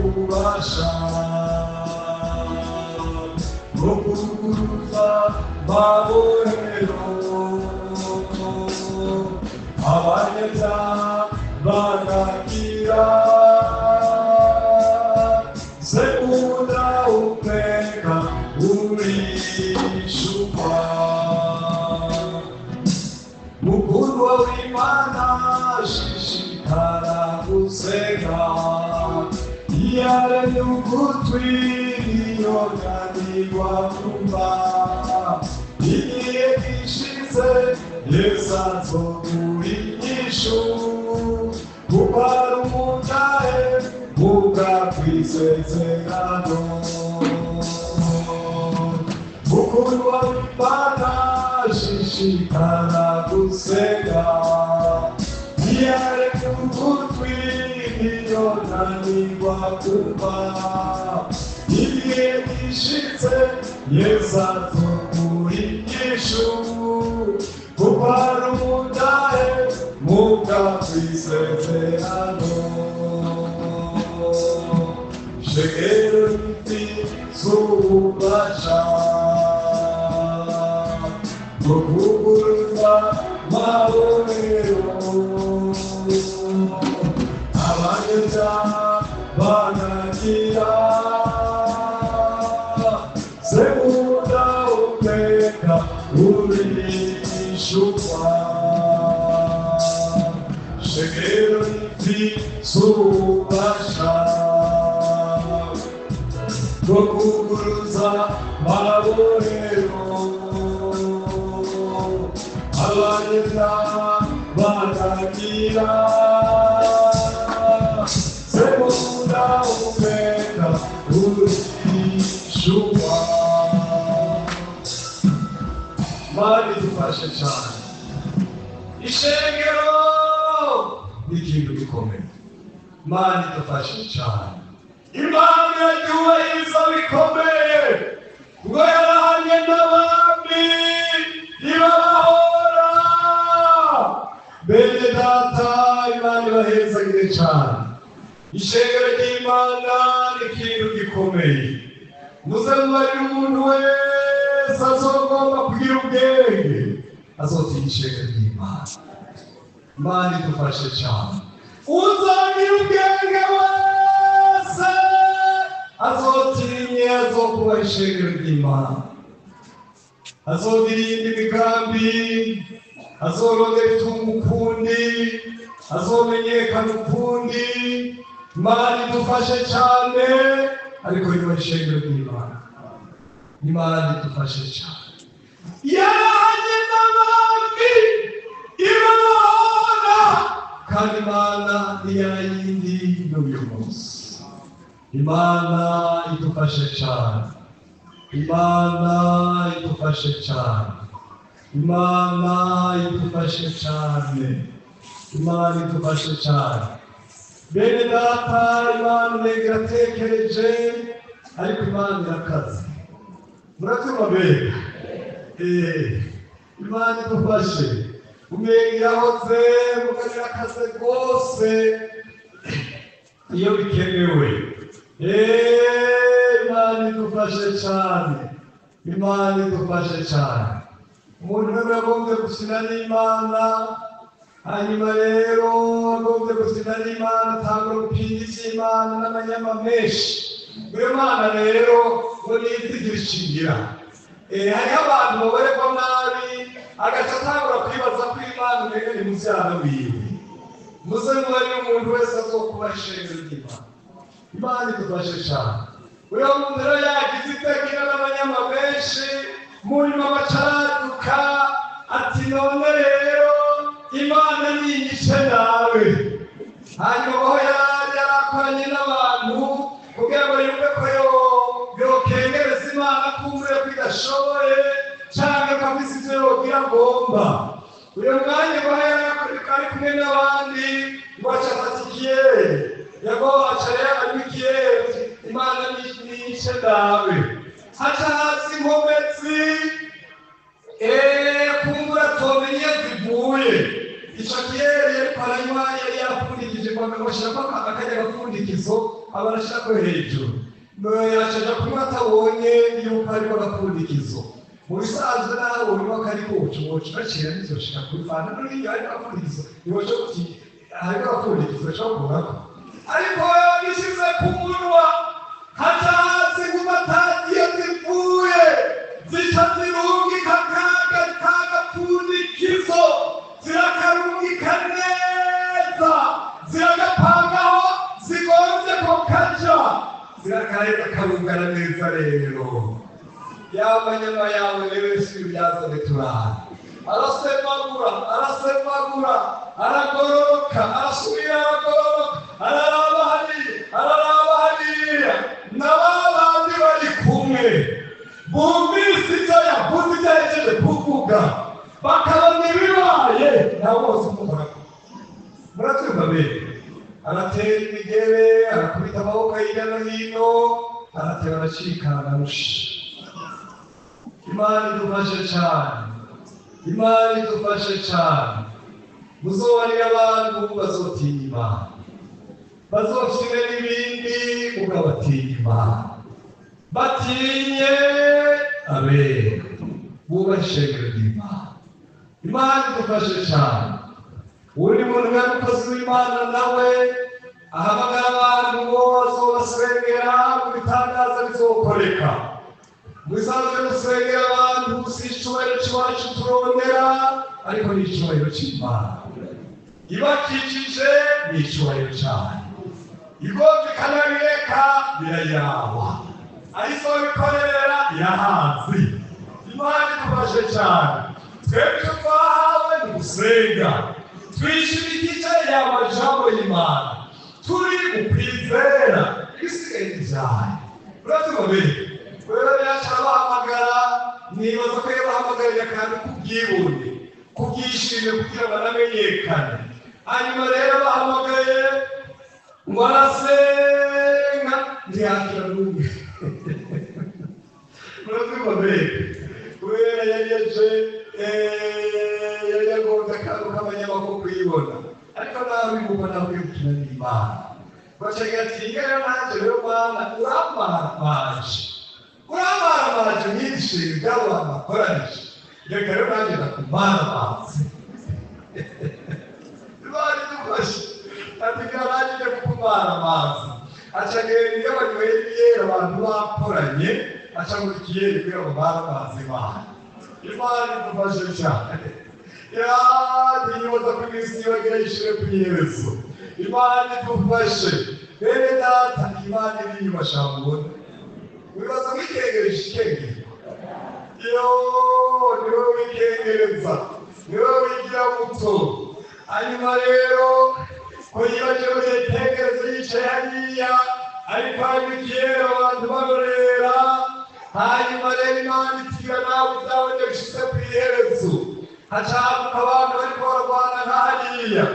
ububasha bwo kuguruza mabohero abanyabyaha bagakira Segunda upeka urishukwa Mukundwa w'Imana shishikara gusenga Iyaremye ugutwi ntiyonanirwa kumva Igihe gishize Yesu azoguha inyishu Kuko ari umutahe muga kw'isezerano Mukundwa w'Imana shishikara gusenga Iyaremye ugutwi ntiyonanirwa kumva Igihe gishitse Yesu azoguha inyishu Kuko ari umutahe muga kw'isezerano Shegero z'ububasha bwo kuguruza mabohero abanyabyaha bagakira Segunda upeka urishukwa Shegero z'ububasha bwo kuguruza mabohero abanyabyaha bagakira Segunda upeka urishukwa Imana idufashe cyane Ishengero ni ikintu gikomeye Imana idufashe cyane Imana yubahiriza bikomeye kuko yarahanye n'abami ntibabahora Bene data Imana ibahezagire cyane Ishengero ry'Imana ni ikintu gikomeye Muze mubarire umuntu wese azogomba kugira ubwenge azotinya ishengero ry'Imana Imana idufashe cyane Uzagira ubwenge wese azotinye azokuba ishengero ry'Imana Azogira iyindi migambi azorondera itunga ukundi azomenyekana ukundi Imana idufashe cyane ariko yubaha ishengero ry'Imana Imana idufashe cyane Yarahanye n'abami ibabahora kandi Imana ni ya yindi n'uyu munsi Imana idufashe cyane Imana idufashe cyane Imana idufashe cyane Imana idufashe cyane Bene data Imana umenga iratekereje ariko Imana irakaze Murabyumva mbega Imana idufashe umenga irahoze mugabo irakaze rwose iyo bikenewe Imana idufashe cyane Imana idufashe cyane Umuntu rero yagombye gukina n'Imana hanyuma rero agombye gukina n'Imana atangura gupinga iby'Imana n'amanyama menshi Iyo Mana rero ngo nizigira ishingira hariho abantu babarirwa nabi agaca atangura kwibaza ko Imana umenga ni mubyara wiwe Muze mubarire umuntu wese azokuba ishengero ry'Imana Imana idufashe cyane Uriya muntu rero yagize itekera n'amanyama menshi munyuma bacaraduka ati none rero Imana ninyice nawe Hanyuma aho yari yarakoranye n'abantu kugira ngo yumve ko yokengereza Imana kumure ko idashoboye canke ko afise ivyo yogira agomba Uyo mwanya ngo aho yari ari kumwe n'abandi ngo aca afata ikiyeri yago aca rero anywa ikiyeri Imana ninyice nawe Haca haza inkomezi kumbura atomenye iyo zivuye Ico kiyeri yariko aranywa yari yarapfundikije Bashyiramo akajya gapfundikizo, aba arashyirako hejuru, yacaja kunywa atabonye yuko harimo agapfundikizo. Mu bisanzwe nawe urimo kariko uca bacira ntizoshika kuri fanta nuriya harimo agapfundikizo, ntiwoca uti harimo agapfundikizo uca. Ariko yabishyize ku munwa, haca hasi nk'umatagiye zivuye, zica zirungika kaga kagapfundikizo, zirakarungika neza, ziragapangaho zigonze ko kaja, zirakareka karungana neza. Rero yaba nyama yawe rero si byazane turara. Arasemagura, arasemagura, aragororoka, arasubira aragororoka, araraba hariya, araraba hariya. Na ba bandi bari kumwe bumvise icyo yavuze, icyo yahejeje kuvuga, bakabona ibibaye, nabo bose umukorako. Murabyumva bene? Aratera imigere, arakubita amaboko hirya no hino, aratera, aracikana arusha. Imana idufashe cyane, Imana idufashe cyane. Muzobarira abantu bazotinya Imana, bazofyine n'ibindi ugabatinya Imana, batinye abera, bubahe ishengero ry'Imana. Imana idufashe cyane. Undi muntu w'umukozi w'Imana nawe ahamagara abantu ngo bazobasengera mu bitangaza bizokoreka. Musanzwe musengera abantu, si icyubahiro cy'iwacu turondera, ariko ni icyubahiro cy'Imana. Ibakikije ni icyubahiro cyane, igomba ikanabireka birayaba, ayizobikorera irahazi. Imana idufashe cyane. Twebwe icyo twahawe ni gusenga twishimikije y'amajambo y'Imana, turi mu kwizera, ibisigaye ni ibyayo. Urabyumva bene? Rero yaca abahamagara, nibaza ko yabahamagariye akantu k'ubwibone, kubwishimye, kugira banamenyekane. Hanyuma rero bahamagaye ngo arasenga, ntiyakira n'umwe. Urabyumva bene? Kubera yari yaje, yari yagombye akantu k'abanyamakuru kuyibona, ariko nawe bivuga nawe gukina n'Imana. Bacagira ati: "Rero nanjye rero Mana, uramaramaje, uramaramaje mwinshi by'abantu bakoranije, reka rero nanjye ndakumaramaze." Imana idufashe. Ati: "Reka nanjye njye kukumaramaza." Aca agenda, iyo banyweye ibiyeri abantu bakoranye, aca ngo ikiyeri kugira ngo maramaze Imana. Imana idufashe cyane. Yandibaza ko iminsi yibagira yishire ku iherezo. Imana idufashe. Bene data, Imana iri inyuma shambona wibaza wikengereje ikengero. Iyo niwe wikengereza, niwe wigira muto. Hanyuma rero ko yibagiwe itekerezo, yicaye hariya ariko hanyuma ikiyeri abantu barorera. Hanyuma rero Imana itiga nawe ibyawe bishize ku iherezo. Hacamuka abantu bariko bararwana nka hariya,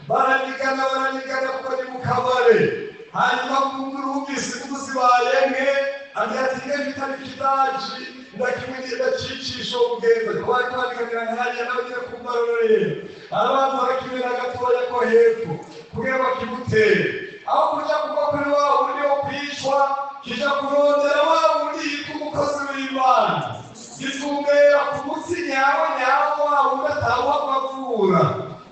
baranigana, baranigana, kuko ni mu kabare. Hanyuma mwumvise imvugo zibaye nke, agira ati: "Nge bitari kidaji ndakimwe ndacicisha uwo mugenzi." Ariko bariko baniganira nka hariya, nawe nyine kumbarorera, arabanza arakimena gatoya ko hepfo kugira bakimutere. Aho kuja kuva kuri wa wundi wo kwicwa, kija kurondera wa wundi yitwa umukozi w'Imana, gitumbera ku mutsi nyawo nyawo, wa wundi atawuhavavura,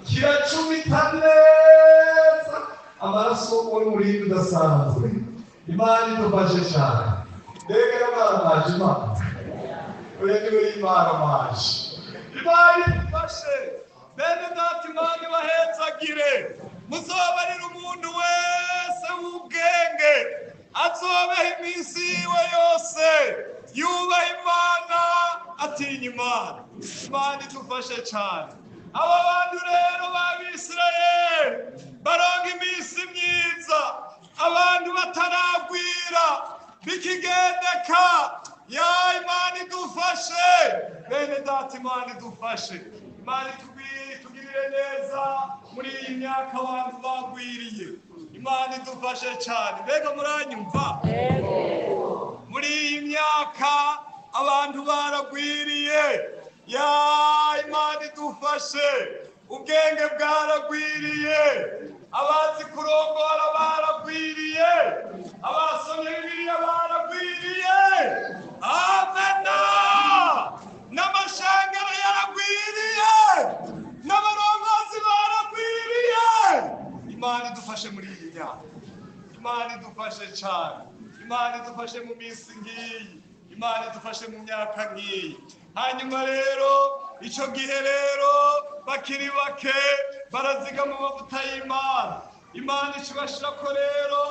kiracumita neza amaraso w'umurindi udasanzwe. Imana idufashe cyane. Mbega yamaramaje Imana? Oya, niwe yimaramaje. Imana idufashe. Bene data, Imana ibahezagire. Muzobarira umuntu wese w'ubwenge azobeho iminsi yiwe yose yubaha Imana, atinya Imana. Imana idufashe cyane. Aba bantu rero b'Abisirayeli baronka iminsi myiza, abantu bataragwira bikigendeka. Ya, Imana idufashe. Bene data, Imana idufashe, Imana itugirire neza muri iyi myaka abantu bagwiriye. Imana idufashe cyane. Mbega muranyumva? Muri iyi myaka abantu baragwiriye. Ya, Imana idufashe. Ubwenge bwaragwiriye, abazi kurongora baragwiriye, abasomye Bibiliya baragwiriye. Amena. N'amashengero yaragwiriye, n'abarongozi baragwiriye. Imana idufashe muri iyi myaka, Imana idufashe cyane, Imana idufashe mu minsi nk'iyi, Imana idufashe mu myaka nk'iyi. Hanyuma rero icyo gihe rero bakiri bake baraziga mu mavuta y'Imana. Imana ikibashirako rero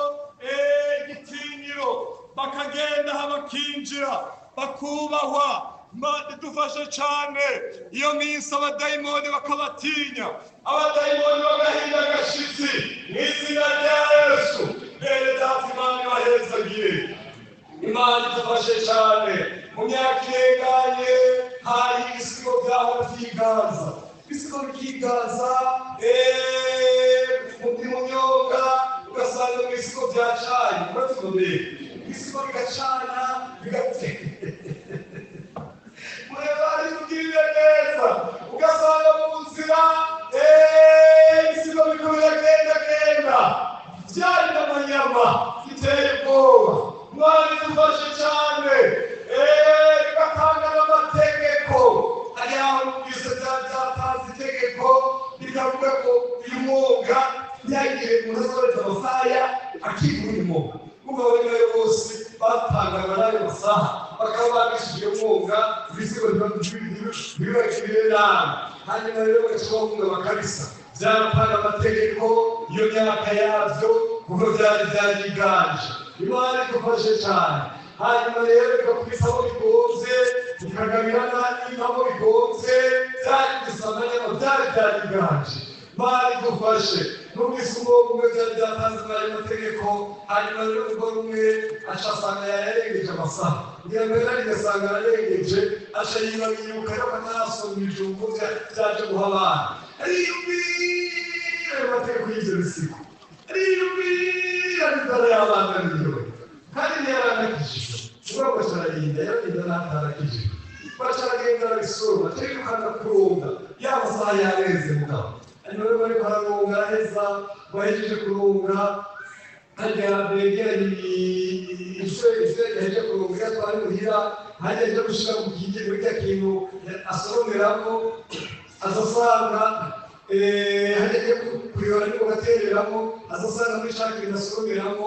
igitinyiro, bakagenda aho bakinjira bakubahwa. Imana idufashe cyane. Iyo minsi abadayimoni bakabatinya, abadayimoni bagahinda agashitsi mu izina rya Yesu. Bene data, Imana ibahezagire, Imana idufashe cyane. Mu myaka irenganye hari ibisigo byaho byiganza, ibisigo bikiganza mu myonga, ugasanga mu bisigo byacanye, urabyumva, ibisigo bigacana bigateka. Mureba tugirire neza, ugasanga mu nzira ibisigo biriko biragendagenda byari n'amanyama biteye ubwoba. Imana idufashe cyane. Bigatanga n'amategeko. Hari aho numvise byatanze itegeko rikavuga ko uyu mwuga ntihagire umuntu azohereza amasaya akigura uyu mwuga. Kuko abarimwe bose batangaga n'ayo masaha bakaba babishije umwuga, ibisigo ntibibagirire nabi. Hanyuma rero bagaca bahunga bakabisa. Byaratanga amategeko iyo myaka yabyo, kuko byari byariganje. Imana idufashe cyane. Hanyuma rero bigakubisa aho bigonze, bikagabira n'aho bigonze, byari bisamanyama, byari byariganje. Imana idufashe. Numvise ubwoko bumwe byari byatanze ayo mategeko. Hanyuma rero umugore umwe aca asanga yayarengeje amasaha, ngira ngo yari agasanga ararengeje, aca yibuka yuko atarasoma ibijumbu byaje guha abana. Ariyumvira ayo mategeko y'ibyo bisigo, ariyumvira n'inzara y'abana biwe, kandi ntiyaranakijijwe. Ubwo baca ararinda, yararinda n'atarakijijwe, baca aragenda arabisoroma, aca yirukana kurunga ya masaha yarenze mugabo. Hanyuma rero bariko ararunga, araheza, bahejeje kurunga harya begeranye inshuro yahejeje kurunga iyo atwara imuhira, hajya aje gushira mu kingi muri cya kintu asoromeramo, azasanga hajya agiye kuyora ariko gatereramo, azasanga muri cya kintu asoromeramo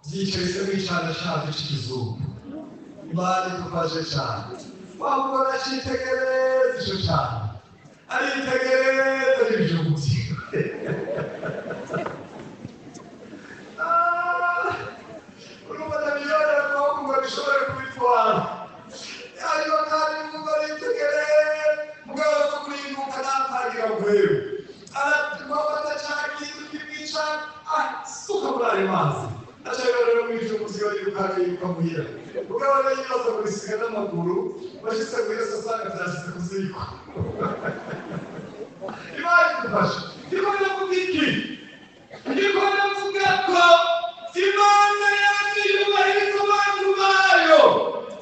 byicaye muri cana cyacu cy'ikizungu. Imana idufashe cyane. Wamubona acitegereza ico cyane, aritegereza n'ibijumbu vyiwe. Urumva ndabiyora amaboko ngo bishobore kubitwara. Hanyuma kandi umva aritegereza, mugabo aza kurinduka ntatangira guheba. Aramufata ca kintu kimwica, asuka muri ayo mazi. Aca rero mu bijumbu vyiwe, yirukanka yiruka muhira. Mugabo rero yibaza kubisiga n'amaguru, bashitse muhira asanga vyashitse ku ziko. Imana idufashe. Ndiko ndavuga iki? Ndiko ndavuga ko Imana yaje yubahiriza abantu bayo.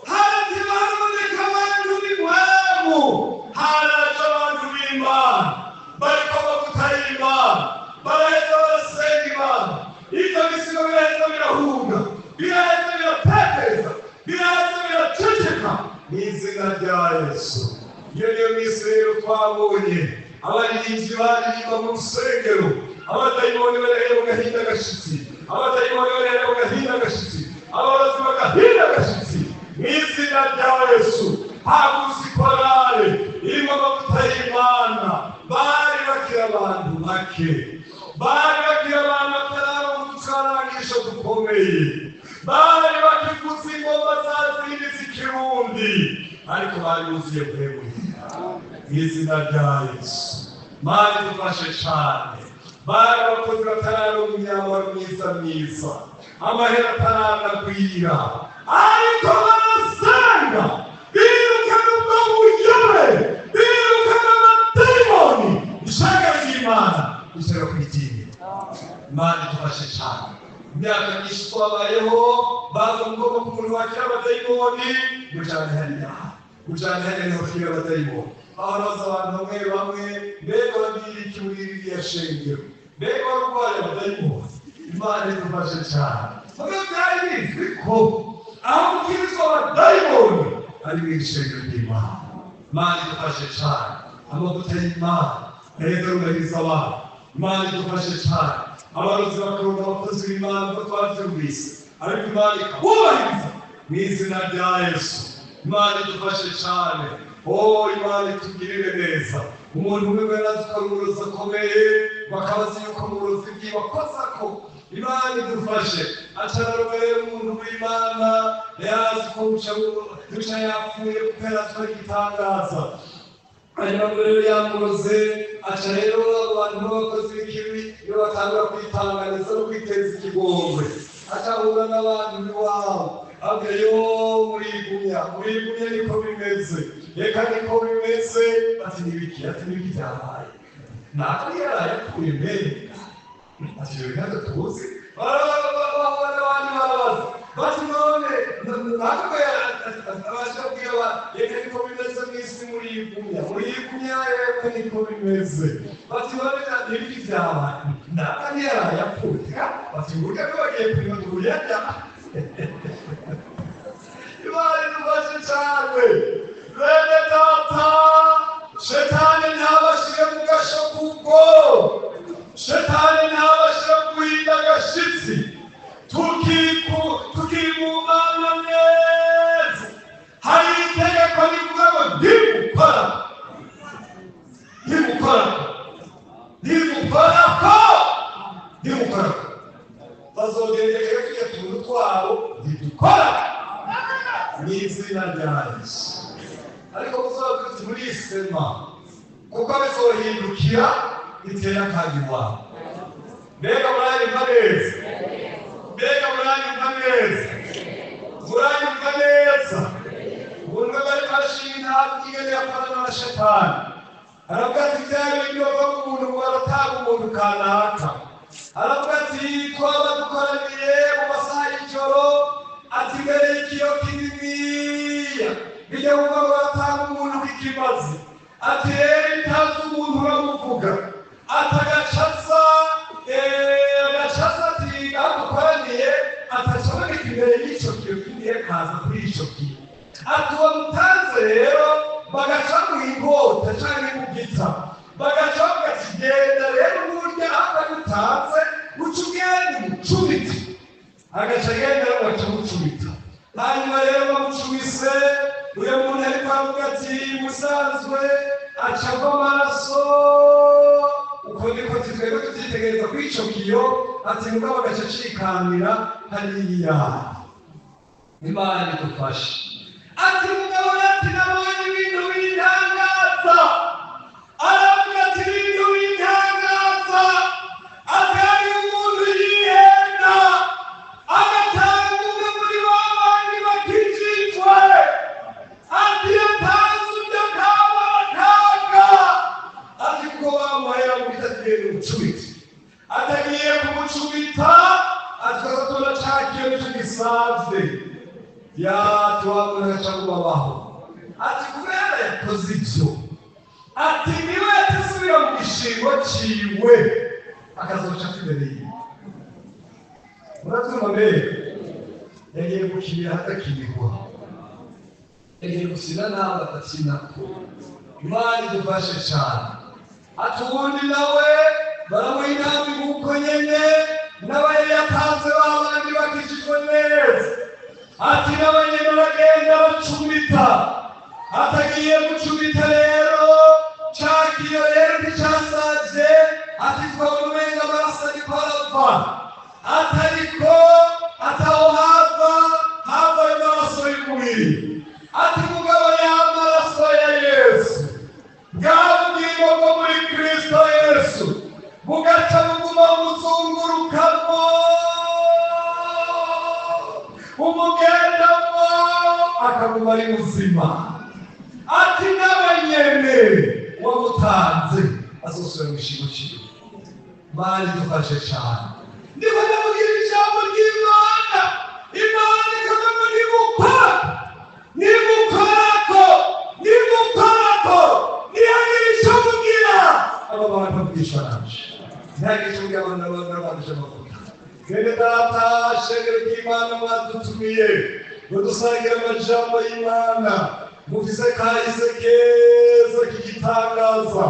Haratima haraboneka abantu b'impwemu, haraje abantu b'Imana bariko amavuta y'Imana, baraheza barasenga Imana. Ivyo bisigo biraheza birahunga, biraheza birateteza, biraheza biraceceka mu izina rya Yesu. Iyo niyo minsi rero twabonye abaririmbyi baririmba mu rusengero, abadayimoni barahera bagahinda agashitsi, abadayimoni barahera bagahinda agashitsi, abarozi bagahinda agashitsi mu izina rya Yesu. Haguze ikorale irimo amavuta y'Imana. Bari bakiri abantu bake, bari bakiri abantu batararonka uducarangisho dukomeye, bari bakivuza ingoma za zindi z'ikirundi, ariko bari buzuye mpwemu mu izina rya Yesu. Imana idufashe cyane. Bari abakozi batararonka imyambaro myiza myiza, amahera ataranagwira, ariko barasenga, birukana ubwo buyobe, birukana amadayimoni. Ishaka ry'Imana rishyira ku idini. Imana idufashe cyane. Imyaka myinshi twabayeho baza mu bwoko bw'umuntu wakira abadayimoni, mujane hariya, mujane hariya niho bakira abadayimoni. Aho abantu bamwe bamwe mbega bagira iki muri ririya shengero, mbega barwaye abadayimoni. Imana idufashe cyane. Mugabo byari bizwi ko aho gukirizwa abadayimoni ari mu ishengero ry'Imana. Imana idufashe cyane. Amavuta y'Imana aheza rubahiriza abantu. Imana idufashe cyane. Abarozi bakunda abakozi b'Imana ko twabyumvise, ariko Imana ikabubahiriza mu izina rya Yesu. Imana idufashe cyane. Oh, Imana itugirire neza. Umuntu umwe yarazi ko ari umurozi akomeye, bakabaza yuko umurozi bwiwe akoza ko. Imana idufashe. Aca rero umuntu w'Imana yarazi ko buca yapfuye, kuko yarazi ko ari igitangaza. Hanyuma rero yamuroze, aca rero abantu b'abakozi b'ikibi iyo batangura kwitanganiza no kwiteza ikigongwe, acahura n'abantu b'iwabo abwira yo murigumya, murigumya niko bimeze, reka niko bimeze. Ati nibiki? Ati nibiki byabaye? Ntabwo yaraye apfuye mbere. Ati ibyo ntabwo tuzi. N'abandi barabaza bati none ntabwo abasha kubwira, reka niko bimeze mu isi, murigumya, murigumya, reka niko bimeze. Bati none nibiki byabaye? Ntabwo yaraye apfuye. Bati burya ko bagiye kurima burya. Imana idufashe cyane. Bene data, shetani ntabashire mu gasho kuko shetani ntabashire guhinda agashitsi. Tukiri mu Mana neza, hari itegeko rivuga ngo ntimukora, ntimukora, ntimukorako, ntimukorako. Bazogendekera tujya tuntu twabo ntidukora mu izina rya Yesu. Ariko muzoba murisema, kuko bizohindukira bitera akaga iwabo. Mbega muranyumva neza? Mbega muranyumva neza? Muranyumva neza? Umuntu ariko arashinga intabwe ingene yakorana na shetani, aravuga ati bya bindi bava ku muntu ngo baratanga umuntu kanaka. Aravuga ati twaba dukoraniye mu masaha y'ijoro, ati mbere y'ikiyo kininiya bijya kuvuga ngo baratanga umuntu w'ikimazi. Ati rero itazi umuntu uramuvuga, ati agacaza agacaza, ati aho dukoraniye atacaboneka imbere y'icyo kiyo kininiya, kaza kuri icyo kiyo. Ati uwo mutanze rero bagaca mu inkota canke mu gita, bagaca bavuga ati genda rero burya aho agutanze uca ugenda umucumite. Agaca agenda bagaca mucumita. Hanyuma rero bamucumise, uyo muntu ariko aravuga ati musanzwe aca ava amaraso. Uko niko twebwe tuvyitegereza kuri ico kiyo. Ati mugabo agaca acikanira hariya. Imana idufashe. Ati mugabo ati nabonye ibintu bintangaza. Aravuga ati ibintu bintangaza, ati hari umuntu yihenda agatanga umwe muri ba bandi bakijijwe. Ati yatanze undi akaba akaga. Ati kuko bamuhaye bamubita ati genda umucumite. Atagiye kumucumita, ati tukaza ca kiyo nico gisavye yatwabona agaca kubabaho. Ati kubera yakoze ivyo, ati niwe yatasubira mu gishingo ciwe, akazoca imbere yiwe. Muravyumva? Mbere yagiye gukirira ahadakirwa, yagiye gusina nawe adakinako. Imana idufashe cyane. Ati uwundi nawe baramuha inama nk'uko nyene, nawe yari yatanze ba bandi bakijijwe neza. Ati nawe nyene baragenda bacumita. Atagiye gucumita rero ca kiyo rero nticasavye. Ati twabona umenga amaraso ariko arava. Atariko ataho hava hava ayo maraso y'umubiri. Ati mugabo ya maraso ya Yesu, bwa bugingo bwo muri Kristo Yesu bugaca buguma buzungurukamo, umugendamo, akaguma ari muzima. Ati nawe nyene wamutanze azosubira mu gishingo ciwe. Imana idufashe cyane. Ndiko ndamubwira ijambo ry'Imana, Imana ikavuga ngo nimukora, nimukorako, nimukorako. Avugishwa nanje ntihagire icyo abantu n'abanduje amavuta. Bene data, shengero ry'Imana, mwadutumiye ngo dusangire amajambo y'Imana. Mufise kahise keza k'igitangaza.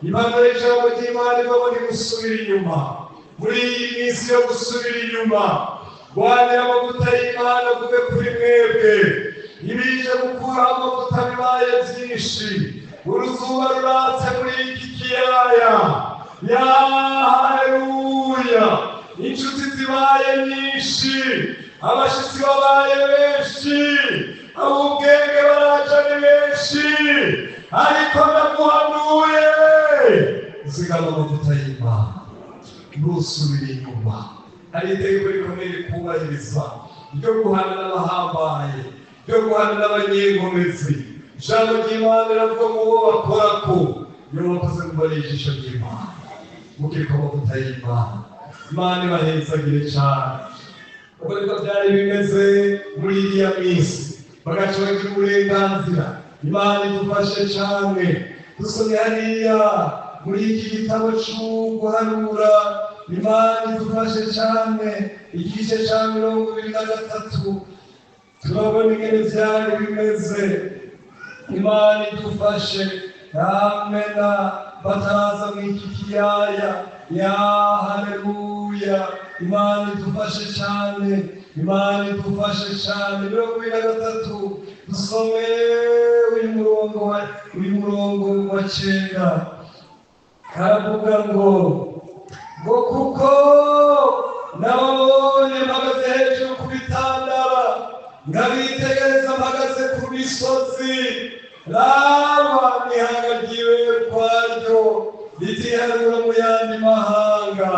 Imana y'ijambo ry'Imana ivamo ni gusubira inyuma. Muri iyi minsi yo gusubira inyuma, rwanira amavuta y'Imana avuge kuri mwebwe. Ibije gukuraho amavuta bibaye byinshi. Uruzuba ruratse muri iki kiyaya. Ya haleluya! Inshuti zibaye nyinshi, abashitsi babaye benshi, ab'ubwenge baraja ni benshi, ariko ndaguhanuye, zigama amavuta y'Imana, ntusubire inyuma. Hari itegeko rikomeye rikubahiriza ryo guhana n'abahambaye, ryo guhana n'abanyenkomezi. Ijambo ry'Imana riravuga ngo uwo bakorako iyo bakoze ngo ijisho ry'Imana. Mukiriko amavuta y'Imana. Imana ibahezagire cyane. Uko niko byari bimeze muri iriya minsi, bagaca bagira uburenganzira. Imana idufashe cyane. Dusomye hariya muri iki gitabo c'uguhanura, Imana idufashe cyane, igice ca 23, turabona ingene vyari bimeze. Imana idufashe. Amena. Bataraza mu iki kiyaya. Ya haleluya! Imana idufashe cyane, Imana idufashe cyane. 23, dusome uyu murongo wa 9. Haravuga ngo kuko nababonye mpagaze hejuru ku bitandara, nkabitegereza mpagaze ku misozi. Raba, n'ihanga ryibera ukwaryo, ritiharura mu yandi mahanga.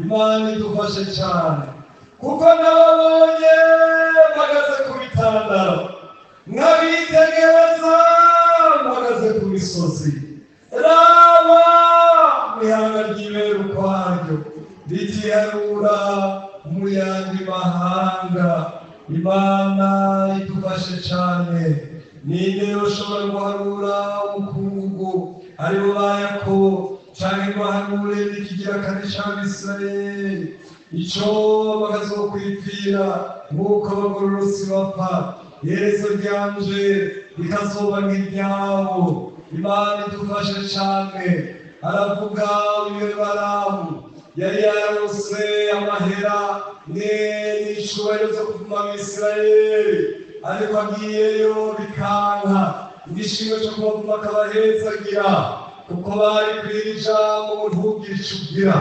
Imana idufashe cyane. Kuko nababonye mpagaze ku bitandara, nkabitegereza mpagaze ku misozi. Raba, n'ihanga ryibera ukwaryo, ritiharura mu yandi mahanga. Imana idufashe cyane. Ninde ushobora guharura umukungugu aribo ba Yakobo, canke ngo ahanure n'ikigira kane c'Abisirayeli, ico bakazokwipfira nk'uko abagororotsi bapfa, iherezo ryanje rikazoba nk'iryabo? Imana idufashe cane. Aravuga uyu Baramu yari yarose amahera n'icubahiro zo kuvuma Abisirayeli, ariko agiyeyo bikanka igishimwe cyo kubavuma, akabahezagira, kuko bari kwira ijambo ngo ntugire ico ugira.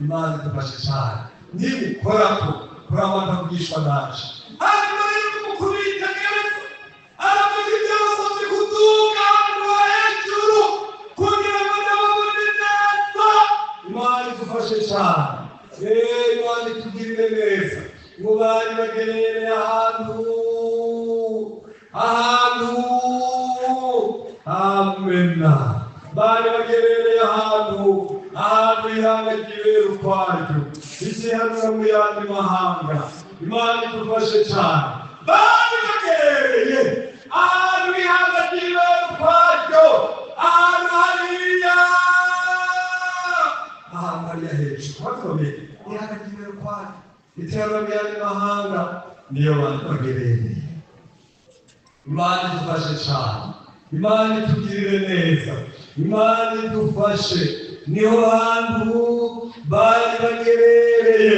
Imana idufashe cyane. Nimukorako kuri abantu avugishwa nanje. Hanyuma rero mu kubitegereza, aravuga ibyo basabye kuduga ahantu hejuru kugira ngo nababone neza. Imana idufashe cyane. Imana itugirire neza. Ngo bari bagerereye ahantu, amena, bari bagerereye ahantu ihanga ryibera ukwaryo, ikihanura mu yandi mahanga. Imana idufashe cyane. Bari bagerereye ahantu ihanga ryibera ukwaryo, ahantu hariya, ahantu hariya hejuru hakomeye, ihanga ryibera ukwaryo, iterwa mu yandi mahanga, niyo bantu bagerereye. Imana idufashe cyane. Imana itugirire neza. Imana idufashe. Niho hantu bari bagerereye,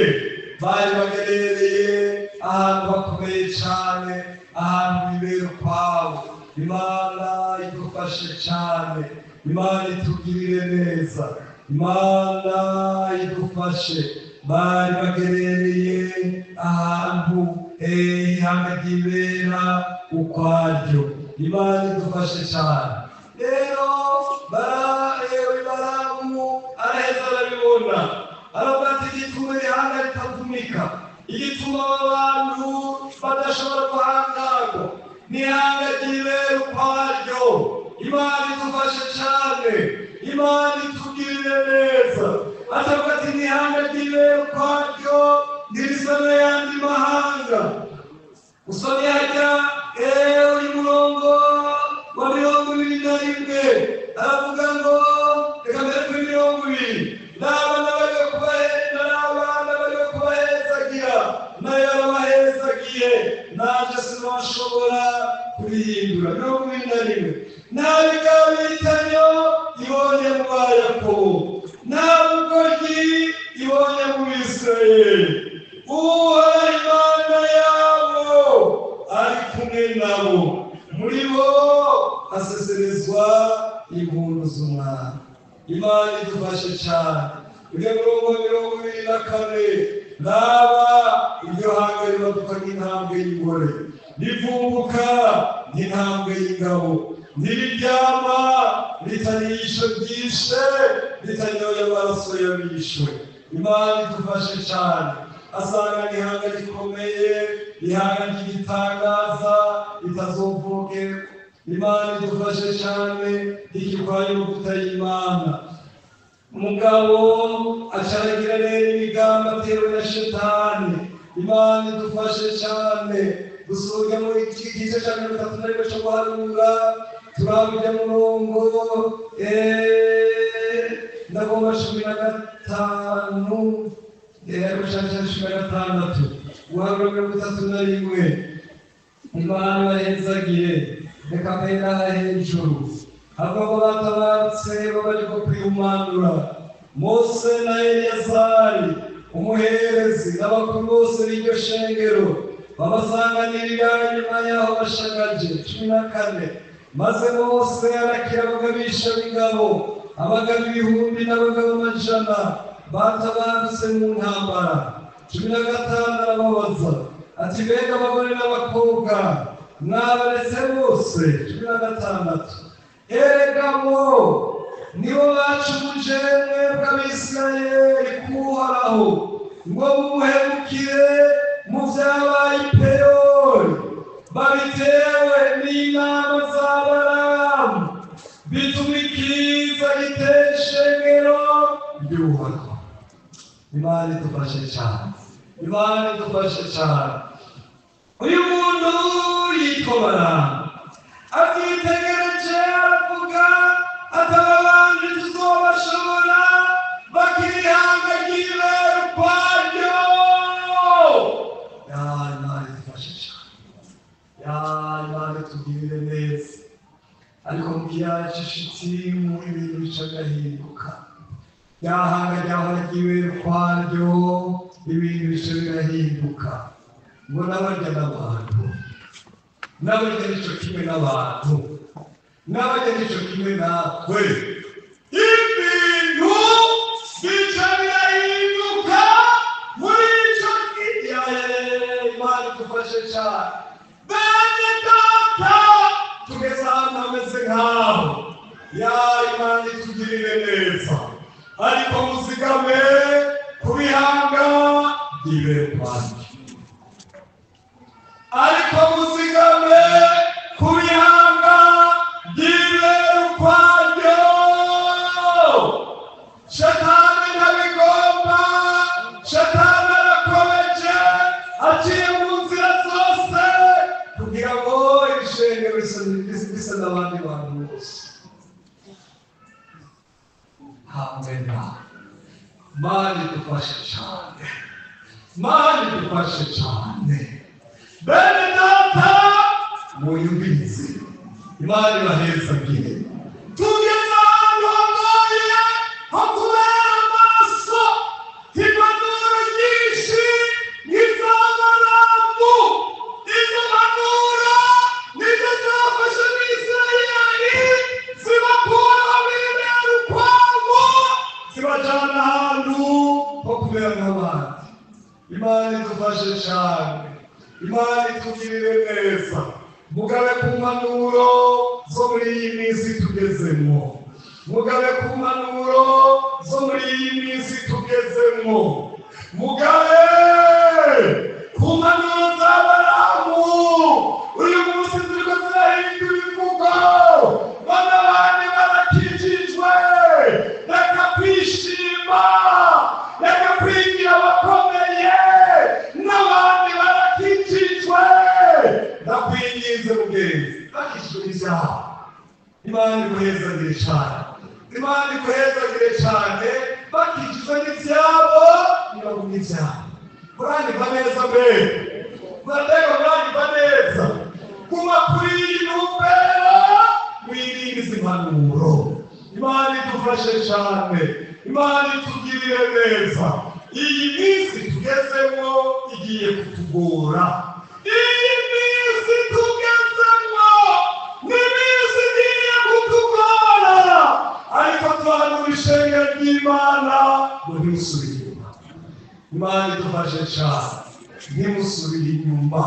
bari bagerereye ahantu hakomeye cyane, ahantu bibera ukwabo. Imana idufashe cyane. Imana itugirire neza. Imana idufashe. Bari bagerereye ahantu ihanga ryibera ukwaryo. Imana idufashe cyane. Rero Baramu araheza arabibona, aravuga ati: "Igituma ihanga ritavunika, igituma aba bantu badashobora guhangagwa, n'ihanga ryibera ukwaryo." Imana idufashe cyane. Imana itugirire neza. Atavuga ati: "N'ihanga ryibera ukwaryo, ntirisa n'ayandi mahanga." Usomye hajya uyu murongo wa 21, aravuga ngo, reka mbere kuri 20. 21. Nta bigabitanyo ibonye mu ba Yakobo, nta bugoryi ibonye mu Bisirayeli. Uhoraho Imana yabo ari kumwe nabo, muri bo haseserezwa impundu z'umwami. Imana idufashe cyane. Ujya murongo 24, raba iryo hanga ribaduka nk'intambwe y'ingore, rivumbuka nk'intambwe y'ingabo, ntiriryama ritaniye ryishe, ritanyoye amaraso y'abishwe. Imana idufashe cyane. Asanga ihanga rikomeye, ihanga ry'igitangaza ritazovogerwa. Imana idufashe cyane, rikirwaye amavuta y'Imana. Umugabo acaragira rero imigambi atewe na Shetani. Imana idufashe cyane. Dusubiye muri iki gice cya 31 cyo guharura, turabijya murongo ndagomba 15, ariko cyane cyane 16, guharura 31. Imana ibahezagiye. Reka mpera hejuru. Abagabo batabarutse babariko kwihumanura, Mose na Eleyazari umuherezi n'abakuru bose b'iryo shengero babasanganirira inyuma y'aho bashagaje. 14. Maze Mose arakira abagabisha b'ingabo, abagabo ibihumbi n'abagabo amajana batabarutse mu ntambara. 15. Arababaza ati: mbega abagore n'abakobwa mwabaretse bose? 16. Erega bo nibo bacumuje mwebwe Abisirayeli k'Uhoraho, ngo mumuhemukire mu vyabaye i Peyori, babitewe n'inama za Balamu, bituma ikiza gitera ishengero ry'Uhoraho. Imana idufashe cyane. Imana idufashe cyane. Uyu muntu yitwa Balamu abyitegereje aravuga ati: aba bantu tuzobashobora bakirihanga ry'ibera ukwaryo. Ya Imana idufashe cyane. Ya Imana itugirire neza. Ariko mu kiyaya c'Ishitimu ibintu bica birahinduka. Ryahanga ryahora ry'ibera ukwaryo, ibintu bica birahinduka. Ngo n'abarya n'abantu, n'abarya nico kimwe n'abantu, n'abarya nico kimwe natwe. Ibintu bica birahinduka muri ico gihe. Imana idufashe cyane. Bene data, tugeze ahantu hameze nk'aho. Ya Imana itugirire neza. Ariko muzigame ku bihanga by'ibera ukwaryo. Ariko muzigame ku bihanga by'ibera ukwaryo. Shetani ntabigomba, Shetani arakomeje, aciye mu nzira zose kugira ngo ibishenge bisa n'abandi bantu bose. Hamwe na Mana idufashe cyane. Mana idufashe cyane. Bene data, muyumvirize. Imana ibahezagire. Tugeze ahantu hagoye ho kubera amaso, impanuro nyinshi nk'iz'Abaramu. Izo mpanuro nizo zafashe Abisirayeli, zibakura bibera ukwabo, zibajana ahantu ho kubera nk'abandi. Imana idufashe cyane. Imana itugirire neza. Mugabe ku mpanuro zo muri iyi minsi tugezemo. Mugabe ku mpanuro zo muri iyi minsi tugezemo. Mugabe ku mpanuro za Balamu. Uyu munsi ziriko zirahindura imvugo. Bana bandi barakijijwe. Reka kwishima, reka kwigira abakomeye, n'abandi barakijijwe. Ndakwinginze mugenzi, bakijijwe n'ivyaha. Imana iguhezagire cyane. Imana iguhezagire cyane. Bakijijwe n'ivyabo, ntibagumye ivyabo. Muranyumva neza mbere? Muratega muranyumva neza? Guma kuri iyi ntumbero. idufashe cyane, Imana itugirire neza. Iyi minsi tugezemo igiye kutugora. Iyi minsi tugezemo ni iminsi igiye kutugora, ariko tuhanura ishengero ry'Imana ngo ntimusubire inyuma. Imana idufashe cyane, ntimusubire inyuma,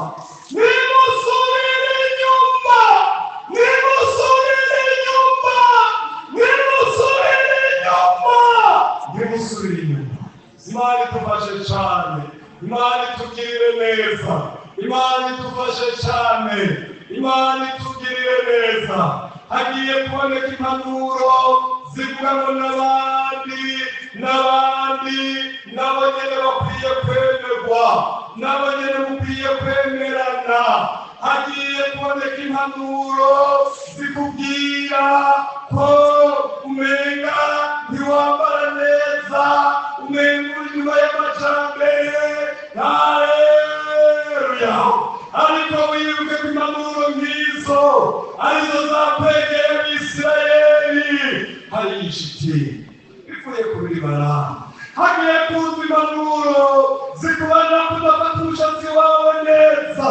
ntimusubire inyuma, ntimusubire inyuma, ntimusubire inyuma, ntimusubire inyuma. Imana idufashe cyane, Imana itugirire neza, Imana idufashe cyane, Imana itugirire neza. Hagiye kuboneka impanuro zivuga ngo n'abandi n'abandi nabo nyene bakwiye kwemerwa, nabo nyene mukwiye kwemerana. Hagiye kuboneka impanuro zikubwira ko umenga ntiwambara neza, umenga uri inyuma y'amajambere. Haleluya! Ariko wibuke ko impanuro nk'izo arizo zakwegeye Abisirayeli hari ishiti bivuye kuri Balamu. Hagiye kuza impanuro zikubanira kudafata umushatsi wawe neza.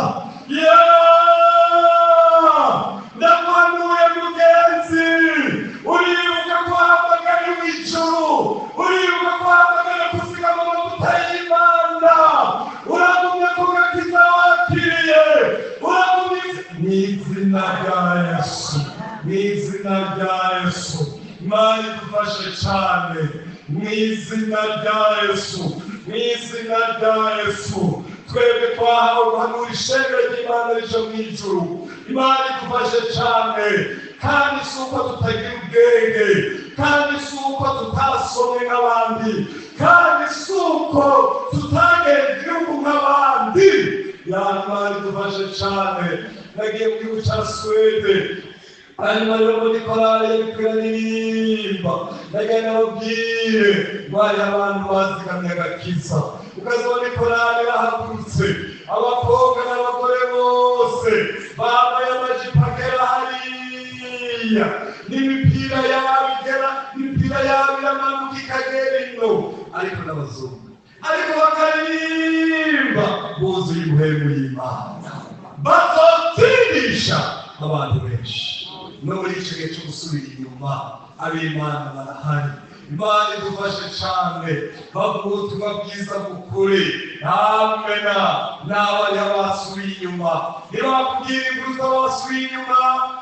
Ndaguhanuye mugenzi, uribuka ko wahamagara ijuru, uribuka ko wahamagara kuzigama amavuta y'Imana, uragumye ku gakiza wakiriye, uragumye mu izina rya Yesu, mu izina rya Yesu. Imana idufashe cyane, mu izina rya Yesu, mu izina rya Yesu. Twebwe twahawe guhanura ishengero ry'Imana rije mu ijuru. Imana idufashe cyane, kandi si uko tutagira ubwenge, kandi si uko tutasomwe nk'abandi, kandi si uko tutagenda igihugu nk'abandi. Imana idufashe cyane. Nagiye mu gihugu cya Suwede, hanyuma rero muri korali y'ibikwiraniririmba nagiye nababwire bari abantu bazigamye agakiza. Ukazabona ikorali bahagurutse, abakobwa n'abagore bose bambaye amajipo agera hariya, n'imipira yabo igera, imipira yabo iramanuka ikagera ino, ariko n'abazungu, ariko bakaririmba buzuye impwemu y'Imana, bazotsindisha abantu benshi. No muri icyo gihe cyo gusubira inyuma, ab'Imana barahari. Imana idufashe cyane, bavuga ubutumwa bwiza bw'ukuri. Amena. N'abariya basubiye inyuma, ntibakubwira inkuru z'abasubiye inyuma,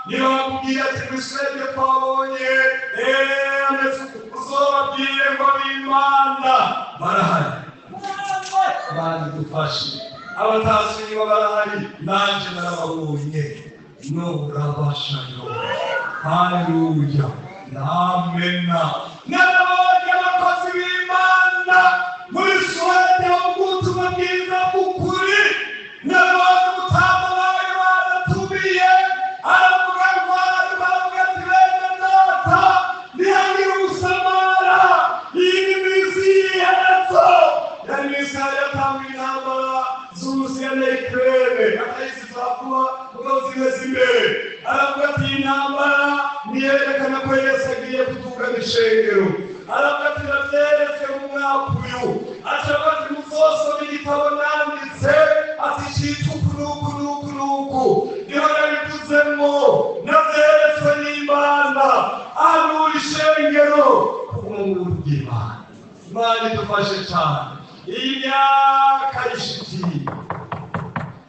ntibakubwira ati muri twabonye uzobabwire ngo ab'Imana barahari. Imana idufashe, abatasubiye inyuma barahari, nanje narababonye. Norabashayo. Haleluya. Amena. Narabonye abakozi b'Imana muri Suwede bavuga ubutumwa bwiza bw'ukuri. Narabonye umutama bari baratumiye, aravuga ngo aravuga ati bene data, ntihagire usamara, iyi ni iminsi y'iherezo. Yari iminsi yari yatanguye intambara z'Uburusiya na Ukraine, akahise zakuba mugabo zimeze imbere. Aravuga ati iyi ntambara niyerekana ko Yesu agiye kutugana ishengero. Aravuga ati nabyeretswe mu mwaka uyu. Aravuga ati muzosome igitabo nanditse, ati cyitwa uku n'uku n'uku n'uku, niho nabivuzemo, nabyeretswe n'Imana. Ahanura ishengero kuguma mu buntu bw'Imana. Imana idufashe cyane. Iyi myaka y'ishiti,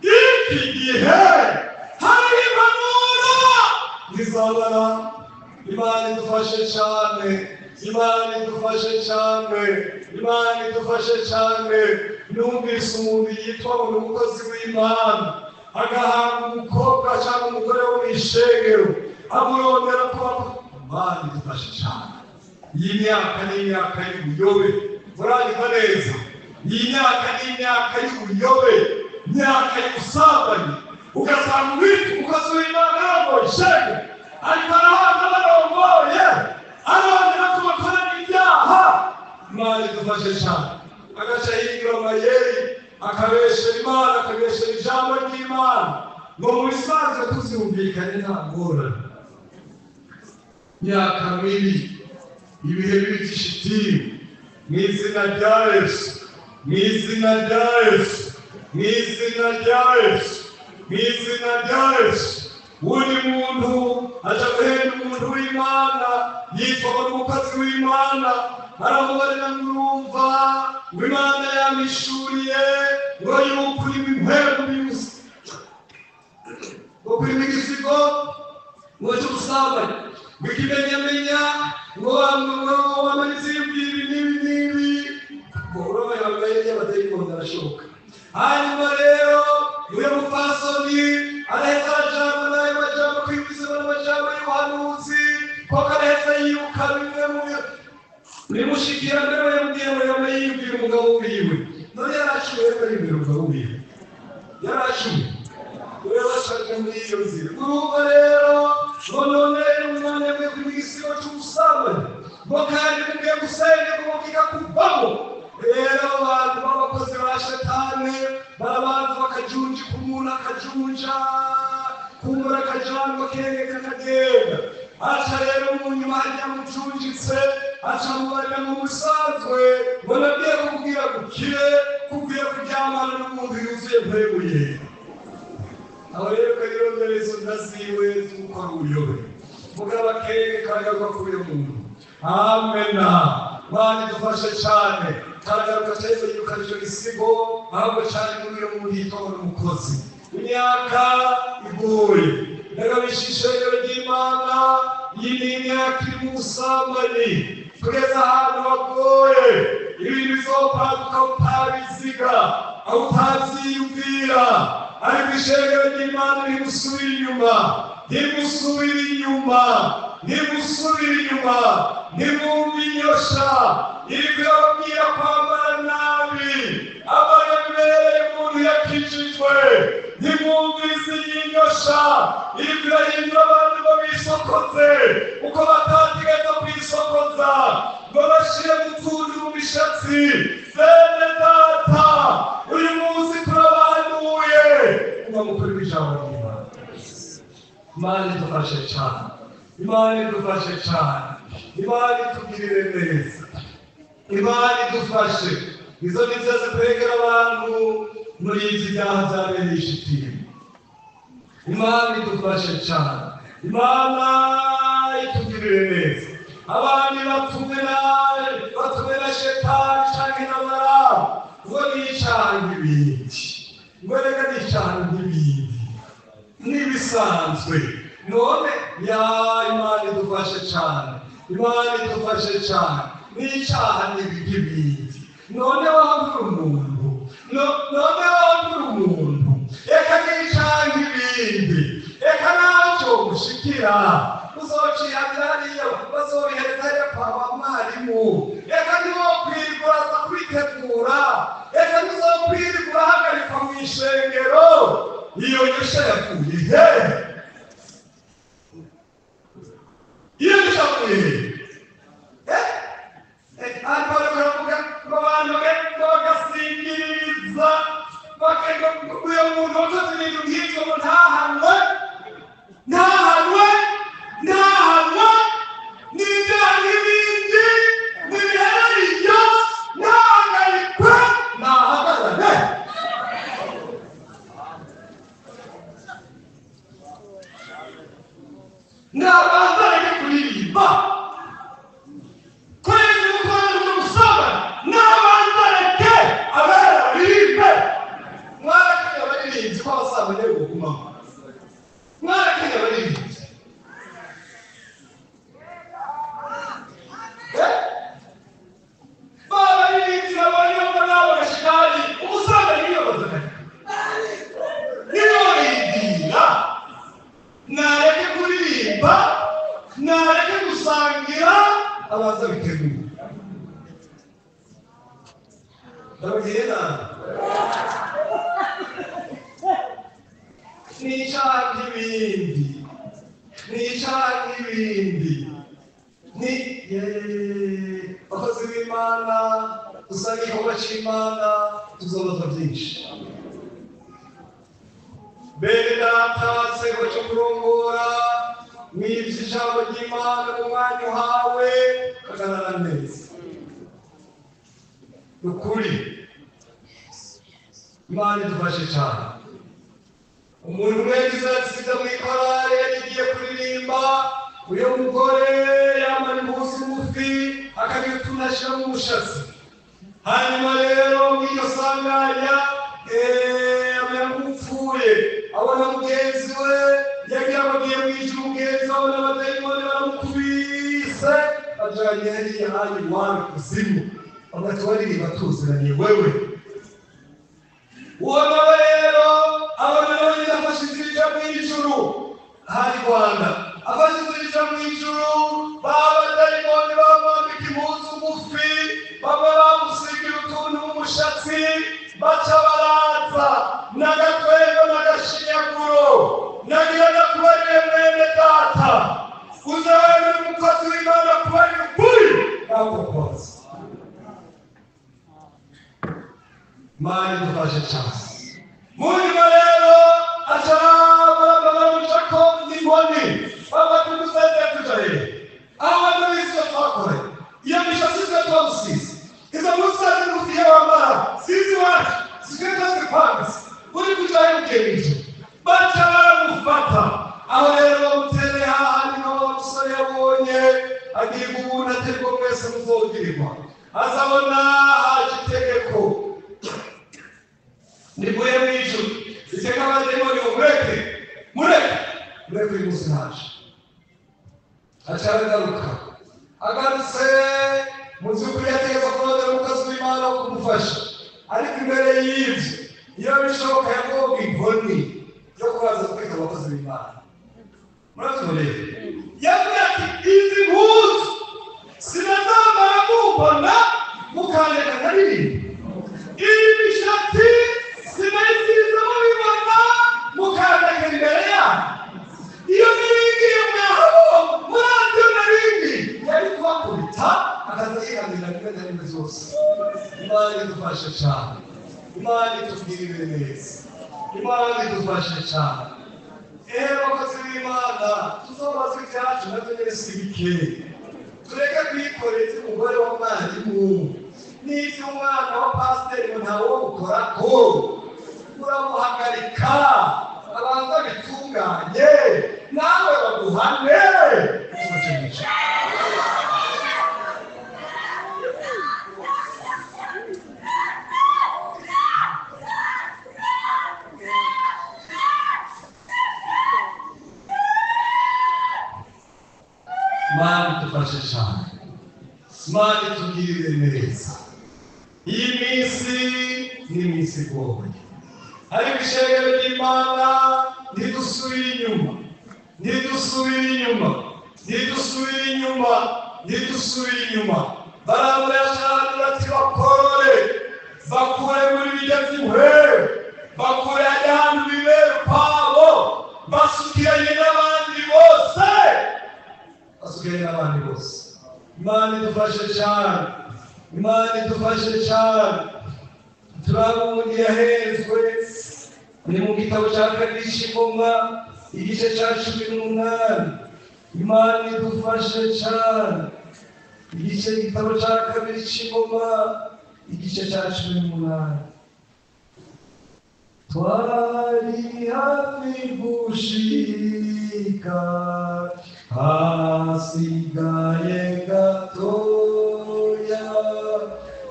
iki gihe hari impanuro ntizabara. Imana idufashe cyane, Imana idufashe cyane, Imana idufashe cyane. Numvise umuntu yitwa ngo ni umukozi w'Imana, agahanga umukobwa cyangwa umugore wo mu ishengero, amurondera kuba. Imana idufashe cyane. Iyi myaka ni imyaka y'ubuyobe, muranyumva neza? Iyi myaka ni imyaka y'ubuyobe, imyaka y'ubusambanyi. Ugasanga uwitwa umukozi w'Imana arongoye ishengero, ariko arahanga barongoye, arongera kubakorera ibyaha. Imana idufashe cyane. Agaca yigira amayeri, akabeshera Imana, akabeshera ijambo ry'Imana, ngo mu bisanzwe tuzumvikanye nta ngorane. Myaka mibi. Ibihe bibi by'ishitini mu izina rya Yesu, mu izina rya Yesu, mu izina rya Yesu, mu izina rya Yesu. Undi muntu aja guhenda umuntu w'Imana yitwa ngo ni umukozi w'Imana, aramubarira ngo urumva ngo Imana yamishuriye ngo yuko urimo impwemu y'ubusa, ngo kurimo igisigo ngo cy'ubusambanyi, ngo ikimenyamenya ngo wamanitse ibi n'ibi n'ibi, ngo urumva yambaye y'abadayimoni arashoboka. Hanyuma rero uyu mupfasoni araheza arajambo n'ayo majambo kwibizima n'amajambo y'ubuhanuzi, koko araheza yibuka bimwe mu bimushikira mbere yamubwiye ngo yama yibwira umugabo wiwe. None yaraciwe ariko yibwira umugabo wiwe, yaraciwe urabashaka muri iyo nzira. Urumva rero ngo none umwana yavuye ku gisigo cy'ubusambanyi, ngo kandi mugiye gusenga ngo kikakuvamo. Rero abantu b'abakozi ba shetani barabanza bakajunja umuntu, akajunja kumbura akajangwa kenge kakagenda. Aca rero mu nyuma harya mujunjitse, aca mubarira mu busanzwe ngo nagiye kukubwira gukire, kukwiye kuryamana n'umuntu yuzuye mpwemuye. Aho rero kayirondera izo nda ziwe z'ugukora ubuyobe, mugabo akenge karagaruka kuri uyu muntu. Amena. Mana idufashe cyane. Karagaruka cyahise yirukana icyo gisigo, ahubwo cyari muri uyu muntu yitwa ngo ni umukozi. Imyaka igoye ndagabisha ishengero ry'Imana, iyi ni imyaka iri mu busambanyi, tugeze ahantu hagoye, ibintu bizopanduka utabiziga, aho utabyiyumvira. Ariko ishengero ry'Imana ntimusubire inyuma, ntimusubire inyuma, ntimusubire inyuma, ntimwumve inyosha iri kuyababwira kwambara nabi, abaremereye umuntu yakijijwe. Ntimwumvise iyi nyosha iri kuyahindura abantu ngo bisokoze uko batategeka kwisokoza, ngo bashire mu tuntu mu mishatsi. Bene data, uyu munsi turabahanuye kuba mukuru w'ijambo ry'Imana. Imana idufashe cyane, Imana idufashe cyane, Imana itugirire neza, Imana idufashe. Izo ni nzira zikwegera abantu muri izi byaha byabereye ishitini. Imana idufashe cyane, Imana itugirire neza. Abandi batumwe na shetani canke n'abarabu ngo ni icyaha nk'ibindi, ngo reka ni icyaha nk'ibindi n'ibisanzwe. None ya Imana idufashe cyane, Imana idufashe cyane. N'icyaha n'ibindi. None wambura umuntu, none wambura umuntu, reka n'icyaha nk'ibindi, reka ntacyo mushikira uzocihanira hariya, bazobihereza hariya kwa ba mwarimu. Reka ntiwokwirirwa uraza kwitegura, reka ntuzokwirirwa urahagarikwa mu ishengero. Iyo nyosha yavuye he? Iyo nyosha yavuye he? Ariko baravuga ngo abantu bagasingiriza uyu muntu wakoze ibintu nk'ibyo ngo ntahanwe, ntahanwe, ntahanwe, n'ibyaha n'ibindi ntibihereriyo, ntahagarikwe, ntahagarare. Nabanza areke kuririmba kwezi gukorera umusabane, nabanza areke abera baririmbe. Mwarakenya abaririmbyi ko abasambanyi ari kugumamo, mwarakenya abaririmbyi. Babaririmbyi babonye ko nabo gashikari umusambanyi niyobazaga niyorindira, nareke kuririmba, nareke gusangira, abanza bitegura. Ndababwiye nabi, ni icyaha nk'ibindi, ni icyaha nk'ibindi. Ni abakozi b'Imana dusanga igikorwa cy'Imana tuzobazwa byinshi. Bene data, sego cyo kurongora Mwibye ijambo ry'Imana mu mwanya uhawe, kagarara neza. Ukuri Imana idufashe cyane. Umuntu umwe yagize ati mu ikorari yagiye kuririmba, uyu mugore yambaye impuzu ngufi akagira utuntu ashyira mu mushatsi. Hanyuma rero mw'iyo sanganya amera nk'upfuye, abona mugenzi we yagira ngo agiye mu ijuru, mugenzi we abona abadayimoni baramukubise bajanye hariya hanyu iwabo ikuzimu, bagaca baririmba tuziranye wewe. Uwo nawe rero abona nawe nyine afashe inzira ija mu ijuru, hari Rwanda afashe inzira ija mu ijuru, ba badayimoni bamwambika impuzu ngufi, bamwe bamusigira utuntu mu mushatsi, baca baraza n'agatwego n'agashinyaguro. Nagira ndakubarire mwene data, uzabera umukozi w'Imana kubarira ukuri nakukoze. Imana idufashe cyane. Munyuma rero aca baramucako n'inkoni, bafata uduseze tuja hehe? Aho bantu b'isi twakoreye iyo mishatsi twe twamusize, izo mpuzu ngufiya wambara sizi iwacu, sitwe twazikwambitse, uri kuja he ugiye? Baca baramufata. Aho rero bamutereye hahandi nka wa musore yabonye agirwa ubuntu aterwa mwese muzogirirwa, azabona haje itegeko rivuye mu ijuru iteka abadayimoni ngo mureke, mureke, mureke uyu munsi ntaje. Aca aragaruka, agarutse mu by'ukuri yategetswe kurondera umukozi w'Imana wo kumufasha, ariko imbere y'ibyo iyo bishoboka yagomba inkoni yo kubanza kwita abakozi b'Imana. Murabyumva? Yavuze ati izi mpuzu sinazambara mumbona mukandeka nkaririmba, iyi mishatsi sinayisize mubibona mukandeka imbere yanyu, iyo niringiye mwaho murabyo naringiye. Yari kubakubita akaza yihanira rimwe na rimwe zose. Imana idufashe cyane, Imana itugirire neza, Imana idufashe cyane. Ehe bakozi b'Imana, tuzobaze ibyacu nabyo nyine si bike. Tureke kwikorera iby'umugore wa mwarimu n'iby'umwana wa pasiteri ngo ntawe wo uramuhagarika abanza bitunganye nawe baguhane. Imana idufashe cyane, Imana itugirire neza. Iyi minsi ni iminsi igoye, ariko ishengero ry'Imana ntidusubire inyuma, ntidusubire inyuma, ntidusubire inyuma, ntidusubire inyuma. Baramurashanura ati bakorore, bakure muri bijya by'inkwere, bakure ahantu bibera ukwabo, basukiranye n'abandi bose, basukiranye n'abandi bose. Imana idufashe cyane, Imana idufashe cyane. Turabonye yahezwe ni mu gitabo cya kabiri cy'Ingoma igice cya 18. Imana idufashe cyane. Igice igitabo cya kabiri cy'Ingoma igice cya 18. Twari hafi gushika, hasigaye gatoya,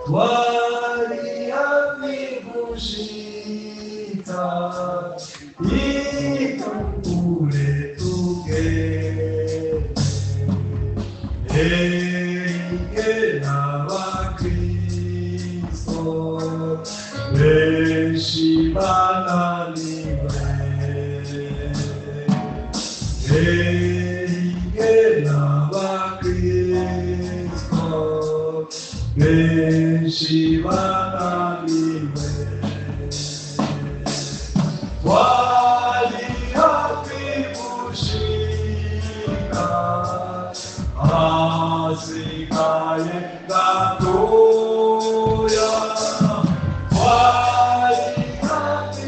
twari hafi gushika, ikure tugende, enge n'abakristo benshi bananiwe, enge n'abakristo benshi bananiwe. Twari hafi gushika, hasigaye gatoya, twari hafi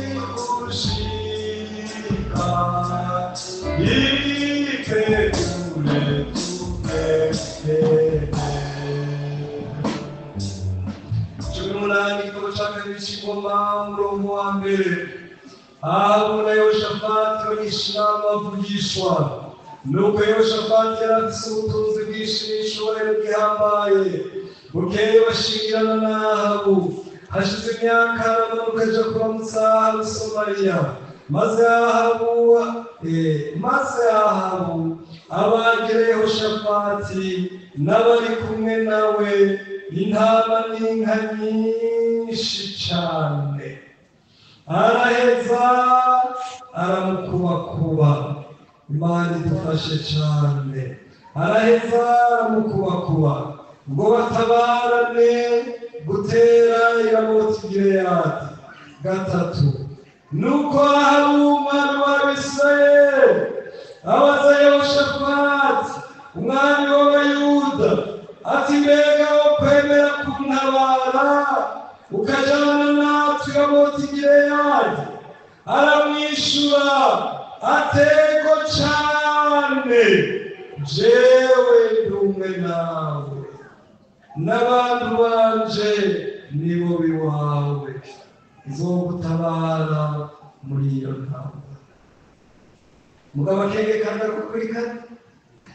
Imana igitabo cya kabiri cy'ingoma umurongo wa mbere. Ahabu na Yehoshafati bagisha inama bavugishwa. Nuko Yehoshafati yari afise ubutunzi bwinshi n'icubahiro gihambaye. Bukeye bashingirana na Ahabu. Hashize imyaka aramanuka aja kuramutsa Ahabu i Samariya. Maze Ahabu abagira Yehoshafati n'abari kumwe nawe intama n'inka nyinshi cane. Araheza aramukubakuba. Imana idufashe cane. Araheza aramukubakuba ngo batabarane gutera i Ramoti Gileyadi. Gatatu. Nuko Ahabu umwami w'Abisirayeli abaza Yehoshafati umwami w'Abayuda ati: mbega wo kwemera kuntabara ukajana natwe i Ramoti Gileyadi? Aramwishura atego cane, jewe ndi umwe nawe n'abantu banje nibo biwawe, nzogutabara muri iyo ntambara. Mugabo akenge kandi aragukurikana.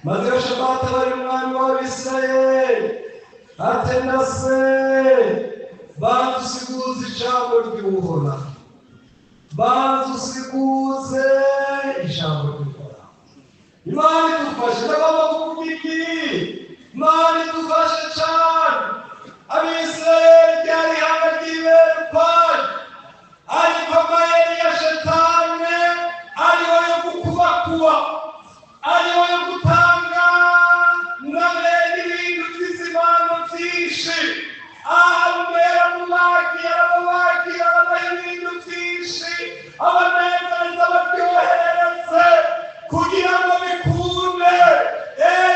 Maze Yehoshafati aba ari umwami w'Abisirayeli ati: ndase banza usiguze ijambo ry'Uhoraho, banza usiguze ijambo ry'Uhoraho. Imana idufashe. Ndagomba kuvuga iki? Imana idufashe cane. Abisirayeli ryari ihanga ry'ibera ukwaryo, ariko amayeri ya Shetani ariyo yo gukubakuba, ariyo yo gutanga na bene ibintu by'izimano byinshi. Ahabu yaramubagiye, arababagiye, arabaha ibintu byinshi, abanezereza, abaryohereze kugira ngo bikunde,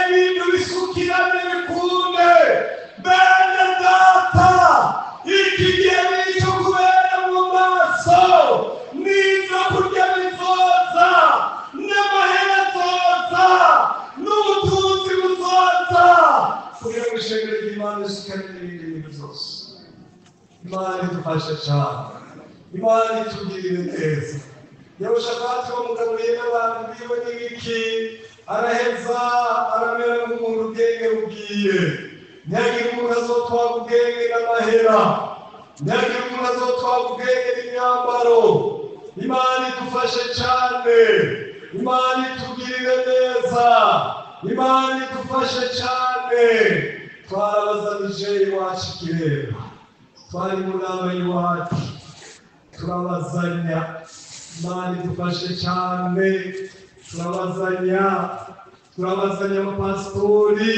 ibintu bisukirane bikunde. Bene data, iki gihe nicyo kubera mu maso, n'ibyo kurya bizoza, n'amahera azoza, n'ubutunzi buzoza, kugira ngo ishengero ry'Imana risukane n'ibindi bintu byose. Imana idufashe cane, Imana itugirire neza. Yehoshafati wamugaburiye n'abantu biwe n'ibiki, araheza aramera nk'umuntu ubwenge bugiye. Ntihagire umuntu azotwara ubwenge n'amahera, ntihagire umuntu azotwara ubwenge n'imyambaro. Imana idufashe cane, Imana itugirire neza, Imana idufashe cane. Twarabazanije iwacu ikireba, twari mu nama y'iwacu turabazanya. Imana idufashe cane. Turabazanya, turabazanya abapasitori.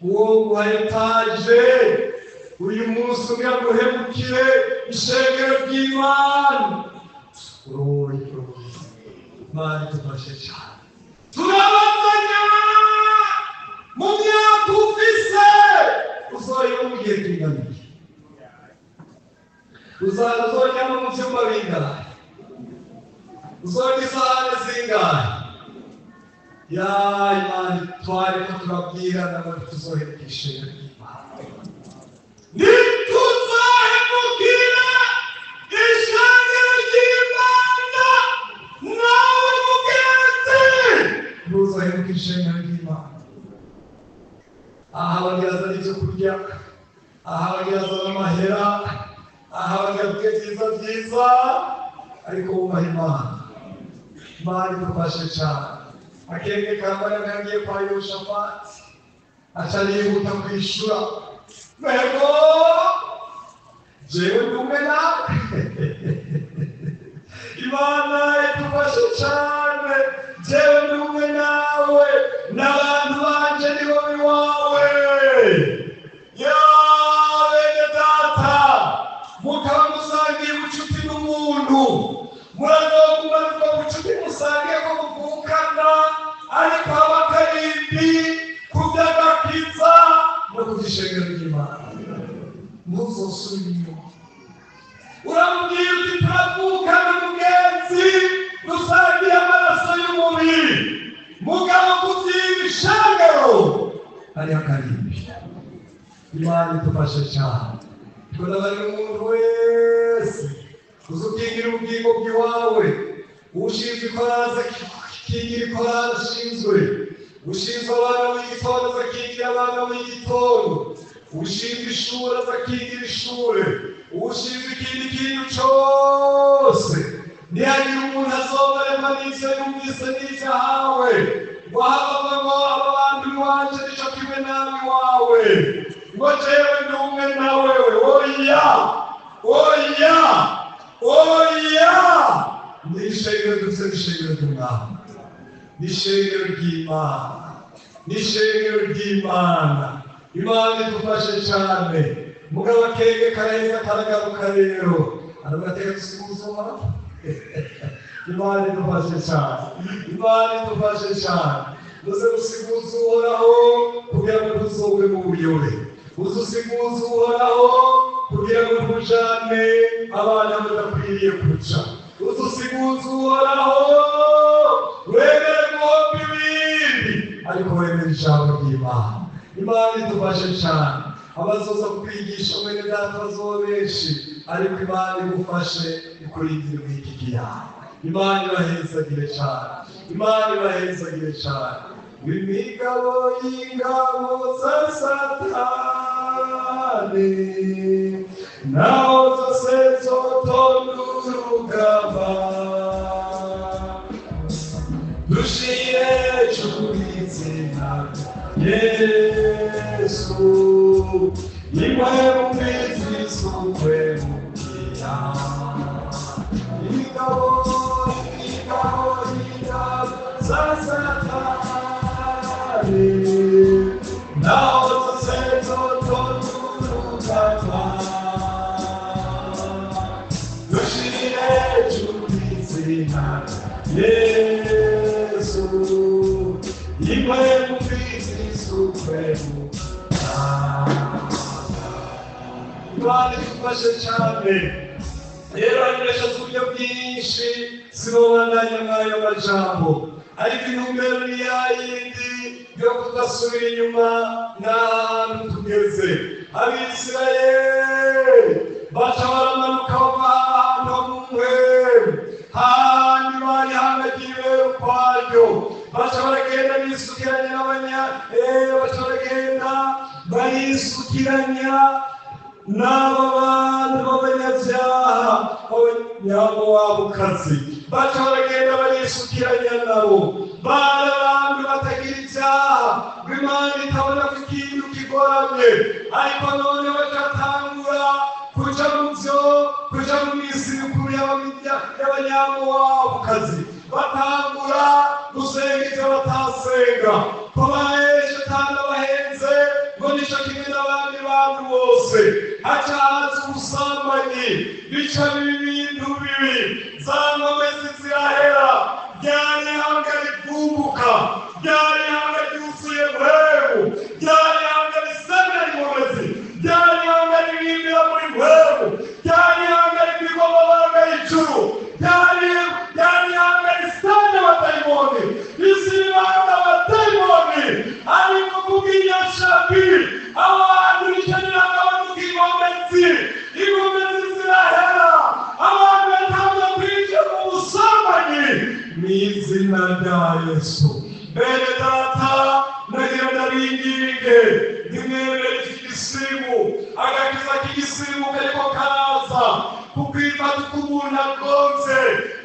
Uwo guha etaje uyu munsi umwe aguhemukire ishengero ry'Imana. Uroyi, uroyi. Imana idufashe cane. Turabazanya mu myaka ufise uzoyiba mu gihe kingana iki? Uzoryama mu vyumba bingahe? Uzorya isahani zingahe? Ya Imana twariko turabwirana ngo ntituzohemuka ishengero ry'Imana. Ntituzahemukira ishengero ry'Imana nawe mugenzi. Ntuzohemuka ishengero ry'Imana. Aha bagira azana ibyo kurya, aha bagira azana amahera, aha bagira kurya byiza byiza, ariko wubaha Imana. Imana idufashe cane. Akenge kambara kagiye kwa Yehoshafati, aca arihuta kwishura: mbego jewe ndi umwe nawe. Imana idufashe cane. Jewe ndi umwe nawe n'abantu banje nibo biwawe. Ya bene data, mukaba musangiye ubucuti n'umuntu, murazogumana ubwo bucuti musangiye ko muvukana, ariko haba akarimbi ku by'agakiza no ku by'ishengero ry'Imana. Ntuzosubire inyuma. Uramubwira uti: turavukana mugenzi, dusangiye amaraso y'umubiri, mugabo ku by'ibishengero hariho akarimbi. Imana idufashe cane. Ndiko umuntu wese uzukingira ubugingo bw'iwawe, ushinzwe ikorari akingira ikorari ashinzwe, ushinzwe abana b'igitondo azakingira abana b'igitondo, ushinzwe ishuri azakingira ishure, ushinzwe ikindi kintu cose. Ntihagire umuntu azobarema n'ivyo yumvise n'ivyo ahawe, ngo ahavamo ngo aba bantu iwanje nico kimwe nawe iwawe, ngo jewe ndi umwe na wewe. Oya, oya, oya! Ni ishengero dufise, ni ishengero ry'Umwami, ni ishengero ry'Imana, ni ishengero ry'Imana. Imana idufashe cane. Mugabo akenge karaheza karagaruka rero, aravuga ati: "Dusuhuze Uhoraho." Imana idufashe cane, Imana idufashe cane. Muze musiguze Uhoraho kugira ngo ntuzogwe mu buyobe, uzusiguze Uhoraho kugira ngo ntujane abana badakwiriye kuca, uzusiguze Uhoraho wemere guhomba ibindi, ariko wemere ijambo ry'Imana. Imana idufashe cane. Abazoza kukwigisha, mwene data, bazoba benshi, ariko Imana igufashe, ikurindire mw'iki yawe. Imana ibahezagire cane, Imana ibahezagire cane. Imigabo y'ingabo za Satani naho zose zotonda urugamba, dushire hejuru izina Yesu, imwe mu mbizi z'ukwe mukiya. Imigabo, imigabo y'ingabo za Satani naho zose zotonda urugamba, dushire hejuru izina Yesu, imwe mu mbizi z'ukwe mukiya. Imana idufashe cyane. Rero hanyuresha uburyo bwinshi, sinobandanya mw'ayo majambo, ariko intumbero ni yayindi yo kudasubira inyuma n'ahantu tugeze. Abisirayeli baca baramanuka bava ahantu ho mu mpwemu, hahandi bari hangagiwe ukwaryo, baca baragenda bisukiranya n'abanya baca baragenda barisukiranya n'aba bantu b'abanyabyaha b'abanyamowabukazi, baca baragenda barisukiranya nabo. Bari abantu batagira ibyaha, ngo Imana itabona ko ikintu kigoramye, ariko none bacatangura kuja mu vyo kuja mu misi mikuru y'abanyamowabukazi, batangura gusenga ivyo batasenga, ko baheshe kandi abahenze ngo nico kimwe n'abandi bantu bose. Haca haza ubusambanyi, bica biba ibintu bibi, za nkomezi zirahera, ryari ihanga rivumbuka, ryari ihanga ryuzuye mpwemu, ryari ihanga risenga inkomezi, ryari ihanga ririmbira muri mpwemu, ryari ihanga ribwirwa amabanga y'ijuru, ryari ihanga risenga abadayimoni, isi ribanga abadayimoni. Ariko kubw'inyashabi abantu rica riragabanuka, inkomezi, inkomezi zirahera, abantu batanga kwinjira mu busambanyi. Mu izina rya Yesu, bene data, nagira ndabinginge, ntimwemere iki gisimu, agakiza k'igisimu kariko karaza kukwifata uko umuntu agonze,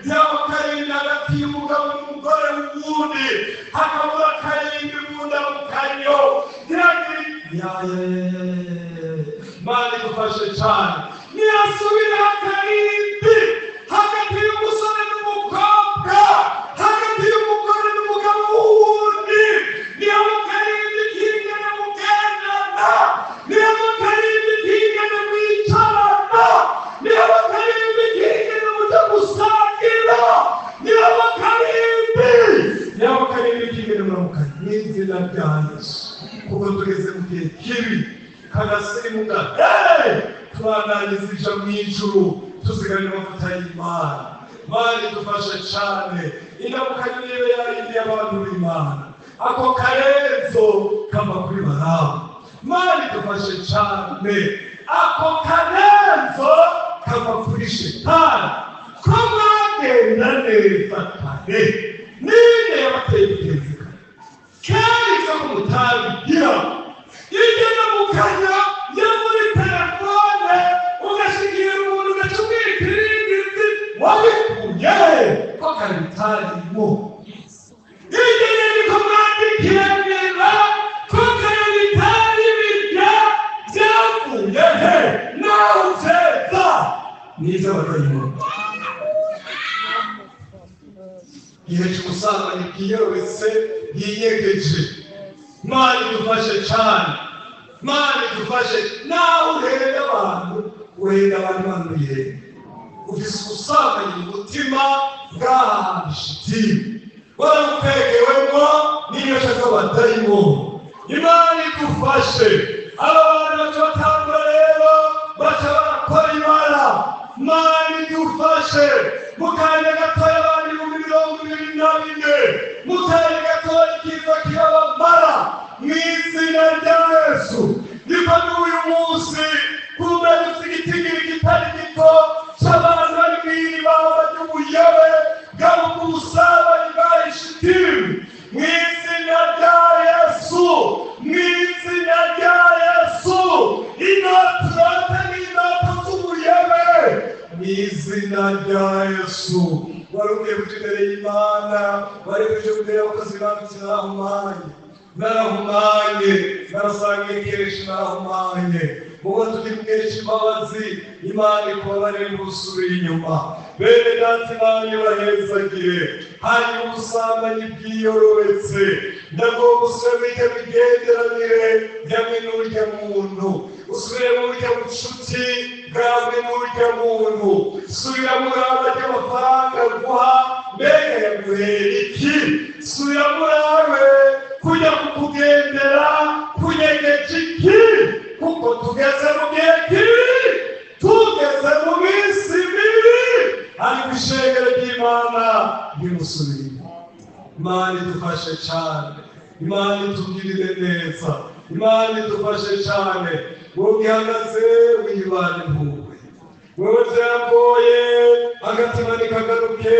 byaba karindi hagati y'umugabo n'umugore w'uwundi, hakabura karindi mu ndamukanyo, ntihagire ya ya ya ya. Mana idufashe cyane. Ntiyasubira akarindi hagati y'umusore n'umukobwa, hagati y'umugore n'umugabo w'uwundi, niyo karindi kingana mugendana, niyo karindi kingana mwicarana, niyo karindi kingana muja gusangira, niyo karindi, niyo karindi kingana muramukanya. N'izina rya Yesu, kuko tugeze mu gihe kibi, kagasirimu gahere, tubandanyiriza ija mu ijuru, tuzigamira amavuta y'Imana. Mana idufashe cane. Indamukanyo niyo yayindi y'abantu b'Imana, ako karenzo kava kuri Baramu. Mana idufashe cane. Ako karenzo kava kuri Shetani. Ko mwagenda neza kare, ninde yabateye kugenza kare? Kera ivyo ko mutabigira, iryo no mukanya yo muri telefone ugashikira umuntu ugaca umwita irindi wabikuye ko kare bitarimo. Iryo nyandiko mwandikiranira ko kare bitari birya byavuye he? Nawe uteza nivyo abadayimoni. Igihe cy'ubusambanyi bwiyorobetse bwinyegeje. Imana idufashe cyane, Imana idufashe. Nawe uhenda abantu, uhenda abantu, Imana uyihenda. Ufise ubusambanyi mu mutima bwahambishitiye, warabukwegewemo n'inyosha z'abadayimoni. Imana idufashe. Aba bantu baca batangura rero, baca barakora ibara. Imana idufashe. Mu kanya gatoya abantu 24,000, mu kanya gatoya ikiza kirabamara mu izina rya Yesu. Niko n'uyu munsi kumbe dufite igitigiri kitari gito cy'abantu bari mu iri baba ry'ubuyobe bwabo bw'ubusambanyi bwa Ishitimu. Mu izina rya Yesu, mu izina rya Yesu, inoti n'inoti z'ubuyobe mu izina rya Yesu. Wari ukwiye kuja imbere y'Imana, wari kuja imbere y'abakozi banditse, narahumanye, narahumanye, narasangiye kenshi, narahumanye. Mubo turi kenshi imbabazi, Imana ikubabarire ntusubire inyuma. Bene data, Imana ibahezagire. Hanyuma ubusambanyi bwiyorobetse, ndagomba usubire muri irya migenderanire yamwe n'urya muntu, usubire muri urya bucuti bwamwe n'urya muntu, subira muri aba ry'amafaranga guha, mbega yaguhera iki? Subira muri abe kujya kukugendera kunyegeje iki? Kuko tugeze mu gihe kibi, tugeze mu minsi mibi, ariko ishengero ry'Imana ntimusubiremo. Imana idufashe cyane, Imana itugirire neza, Imana idufashe cyane. Wowe ugihagaze wibane impuhwe, wewe byagoye agatima ntikagaruke,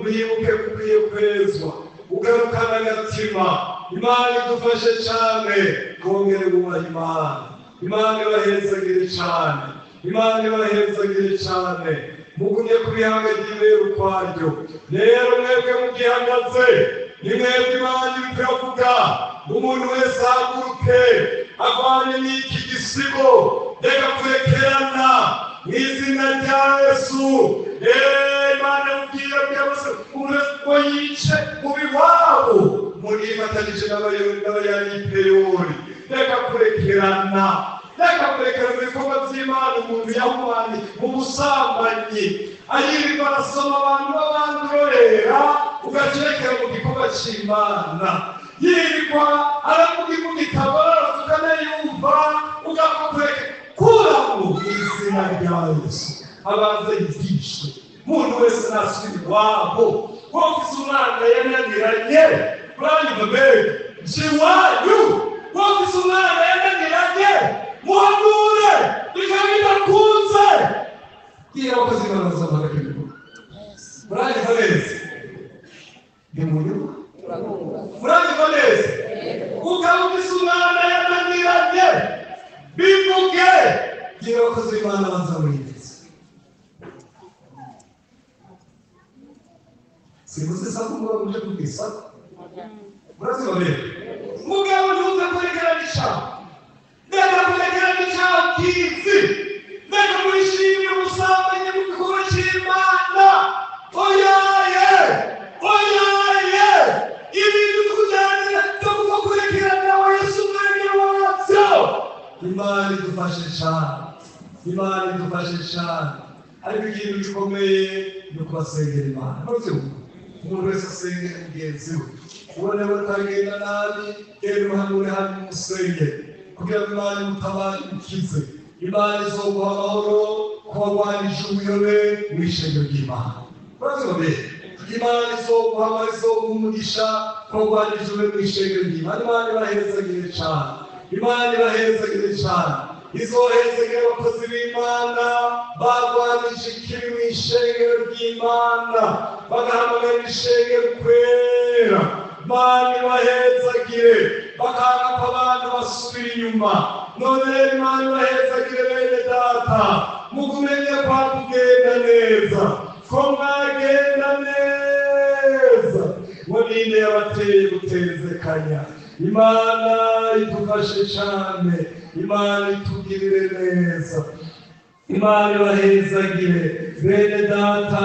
wibuke ko ukwiye kwezwa, ugarukana agatima. Imana idufashe cyane, wongere wubaha Imana. Imana ibahezagire cyane, Imana ibahezagire cyane. Mugumye ku bihanga ry'ibere ukwaryo. Rero mwebwe mugihagaze, ni mwebwe Imana iriko iravuga. Umuntu wese ahaguruke avanye n'iki gisigo, reka kurekerana mu izina rya Yesu. Imana mubwira bwose umuntu wese ngo yice mu biwabo, munifatanije n'abayani-Peyori. Reka kurekerana, reka kurekerana mu bikorwa by'Imana. Umuntu yahumanye mu busambanyi ayirirwa arasoma abantu b'abandorera, ugacerekera mu gikorwa cy'Imana. Yirirwa aravuga ivuga itabara ukanayumva, ugakureka kuramo mu izina rya Yesu. Abanza yigishwe. Umuntu wese nasubira iwabo. Wowe ufise umwana yananiranye, uranyumva mbega nje iwanyu. Wowe ufise umwana yananiranye, muhanure bikaba bidakunze, bwira abakozi b'Imana bazamuha ibikorwa. Muranyumva neza? Ni munyuma, muranyumva neza? Ukaba ufise umwana yananiranye, bivuge, bwira abakozi b'Imana bazamuhindutse. Sivuze isaku ngo muje kuvuga isaku, muraziba rero. Mugabo ntuze kurekerana icyaha, reka kurekerana icyaha ukizi, reka mwishimire ubusambanyi mu gikorwa cy'Imana. Oyaye, oyaye, ibintu tukujyanira byo kuva kurekerana wa Yesu umwanya wabyo. Imana idufashe cyane, Imana idufashe cyane. Ariko ikintu gikomeye ni ukubasengera Imana. Murabyumva? Umuntu wese asengera mugenzi we. Ubona batagenda nabi, genda uhanure hanyuma umusengere kugira ngo Imana imutabare imukize. Imana izoguha amahoro ko wagwanije ubuyobe mu ishengero ry'Imana. Murabyumva? Imana izoguha amahoro, izoguha umugisha ko wagwanije ubuyobe mu ishengero ry'Imana. Imana ibahezagire cyane, Imana ibahezagire cyane. Izohezegera abakozi b'Imana barwanije ikibi mu ishengero ry'Imana, bagahamagara ishengero kwera. Imana ibahezagire, bakanga ko abantu basubira inyuma. None rero Imana ibahezagire bene data, mugumenye kwa kugenda neza, ko mwagenda neza. Ngo ninde yabateye gutezekanya? Imana idufashe cyane, Imana itugirire neza, Imana ibahezagire bene data,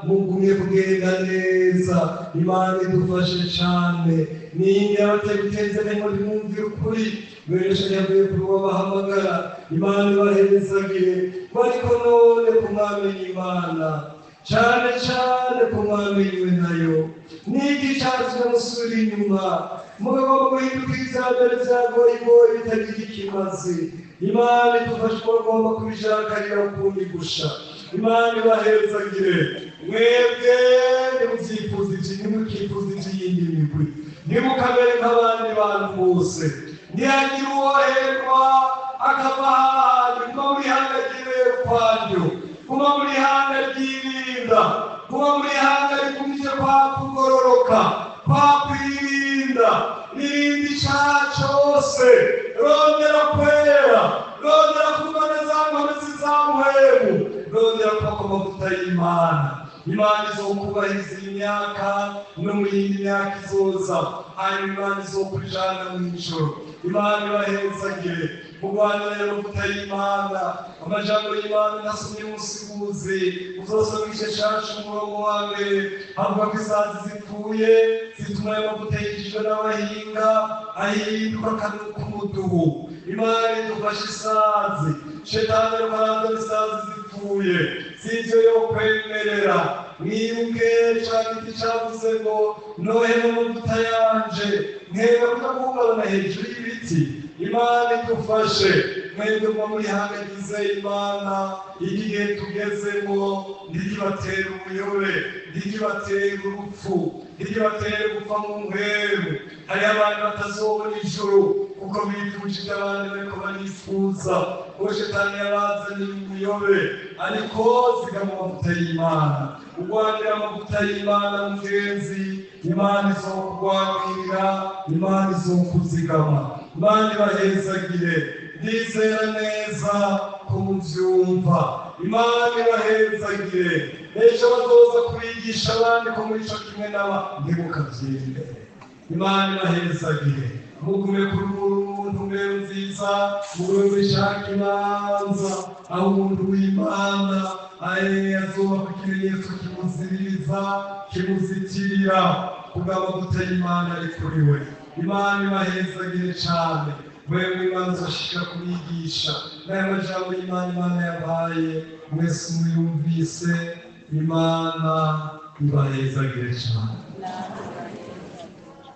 mugumye kugenda neza. Imana idufashe cyane. Ninde yabateye gutezekanya ngo ntimwumvire ukuri? Benshi yavuye kuri uwo bahamagara. Imana ibahezagire. Ariko none kumwamenya Imana cyane cyane kumwamenywe nayo, niki cyatumye musubira inyuma mugomba guhinduka ibya mbere bya goyigoyi bitagira ikimazi? Imana idufashe uko bagomba kubishakarira ukundi gusha. Imana ibahezagire. Mwebwe ntimubyifuze iki, ntimukifuze iby'iyindi migwi, ntimukamere nk'abandi bantu bose. Ntiyagira uwoherwa akava ahandi, kuba muri hanga ryibera ukwaryo, kuba muri hanga ryirinda, kuba muri hanga rikumije kwa kugororoka, kwa kwirinda. Ririnda icyaha cyose, rondera kwera, rondera kugana za nkomezi za muhemu, rondera kwaka amavuta y'Imana. Imana izokubahiriza iyi myaka no mu yindi myaka izoza, hanyuma Imana izokujana mu ijoro. Imana ibahezagire. Mugwanire amavuta y'Imana. Amajambo y'Imana nasomye umusiguzi, uzosoma igice cacu umurongo wa mbere, avuga ko isazi zipfuye zituma ayo mavuta yinjijwe n'abahinga ahinduka akanuka umuduhu. Imana idufashe. Isazi shetani ariko arazana isazi zipfuye, sivyo yo kwemerera. Mwibuke ca giti cavuze ngo nohera amavuta yanje, nkera kuja guhungabana hejuru y'ibiti. Imana idufashe. Mwebwe muba muri hanga ryizeye Imana, iki gihe tugezemo ntikibatere ubuyobe, ntikibatere urupfu, ntikibatere gupfa mu mpemu. Hariho abantu batazobona ijuru kuko bifuje ibyo abandi bariko barifuza, kuko shetani yabazaniye ubuyobe. Ariko zigama amavuta y'Imana, ugwanira amavuta y'Imana mugenzi. Imana izokugwanirira, Imana izokuzigama. Imana ibahezagire. Ndizera neza ko muvyumva. Imana ibahezagire. Ejo bazoza kubigisha abandi ko muri ico kimwe n'aba, ntimukavyemere. Imana ibahezagire. Mugume kuri ntumbero nziza, mugume mwishaka imanza, aho umuntu w'Imana aye azubaka ikimenyetso kimuziririza, kimuzitirira kubw'amavuta y'Imana ari kuri we. Imana ibahezagire cyane. Wewe Imana uzoshika kubigisha n'aya majambo y'Imana Imana yabaye, mwese muyumvise. Imana ibahezagire cyane.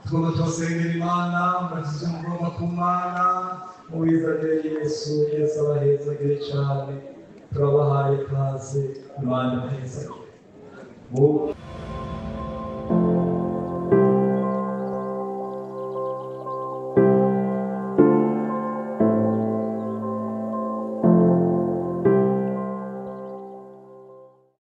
Tugomba tubasengera Imana, murakize umugomba ku Mana, mubizagire Yesu. Yesu abahezagire cyane. Turabahaye ikaze. Imana ibahezagire.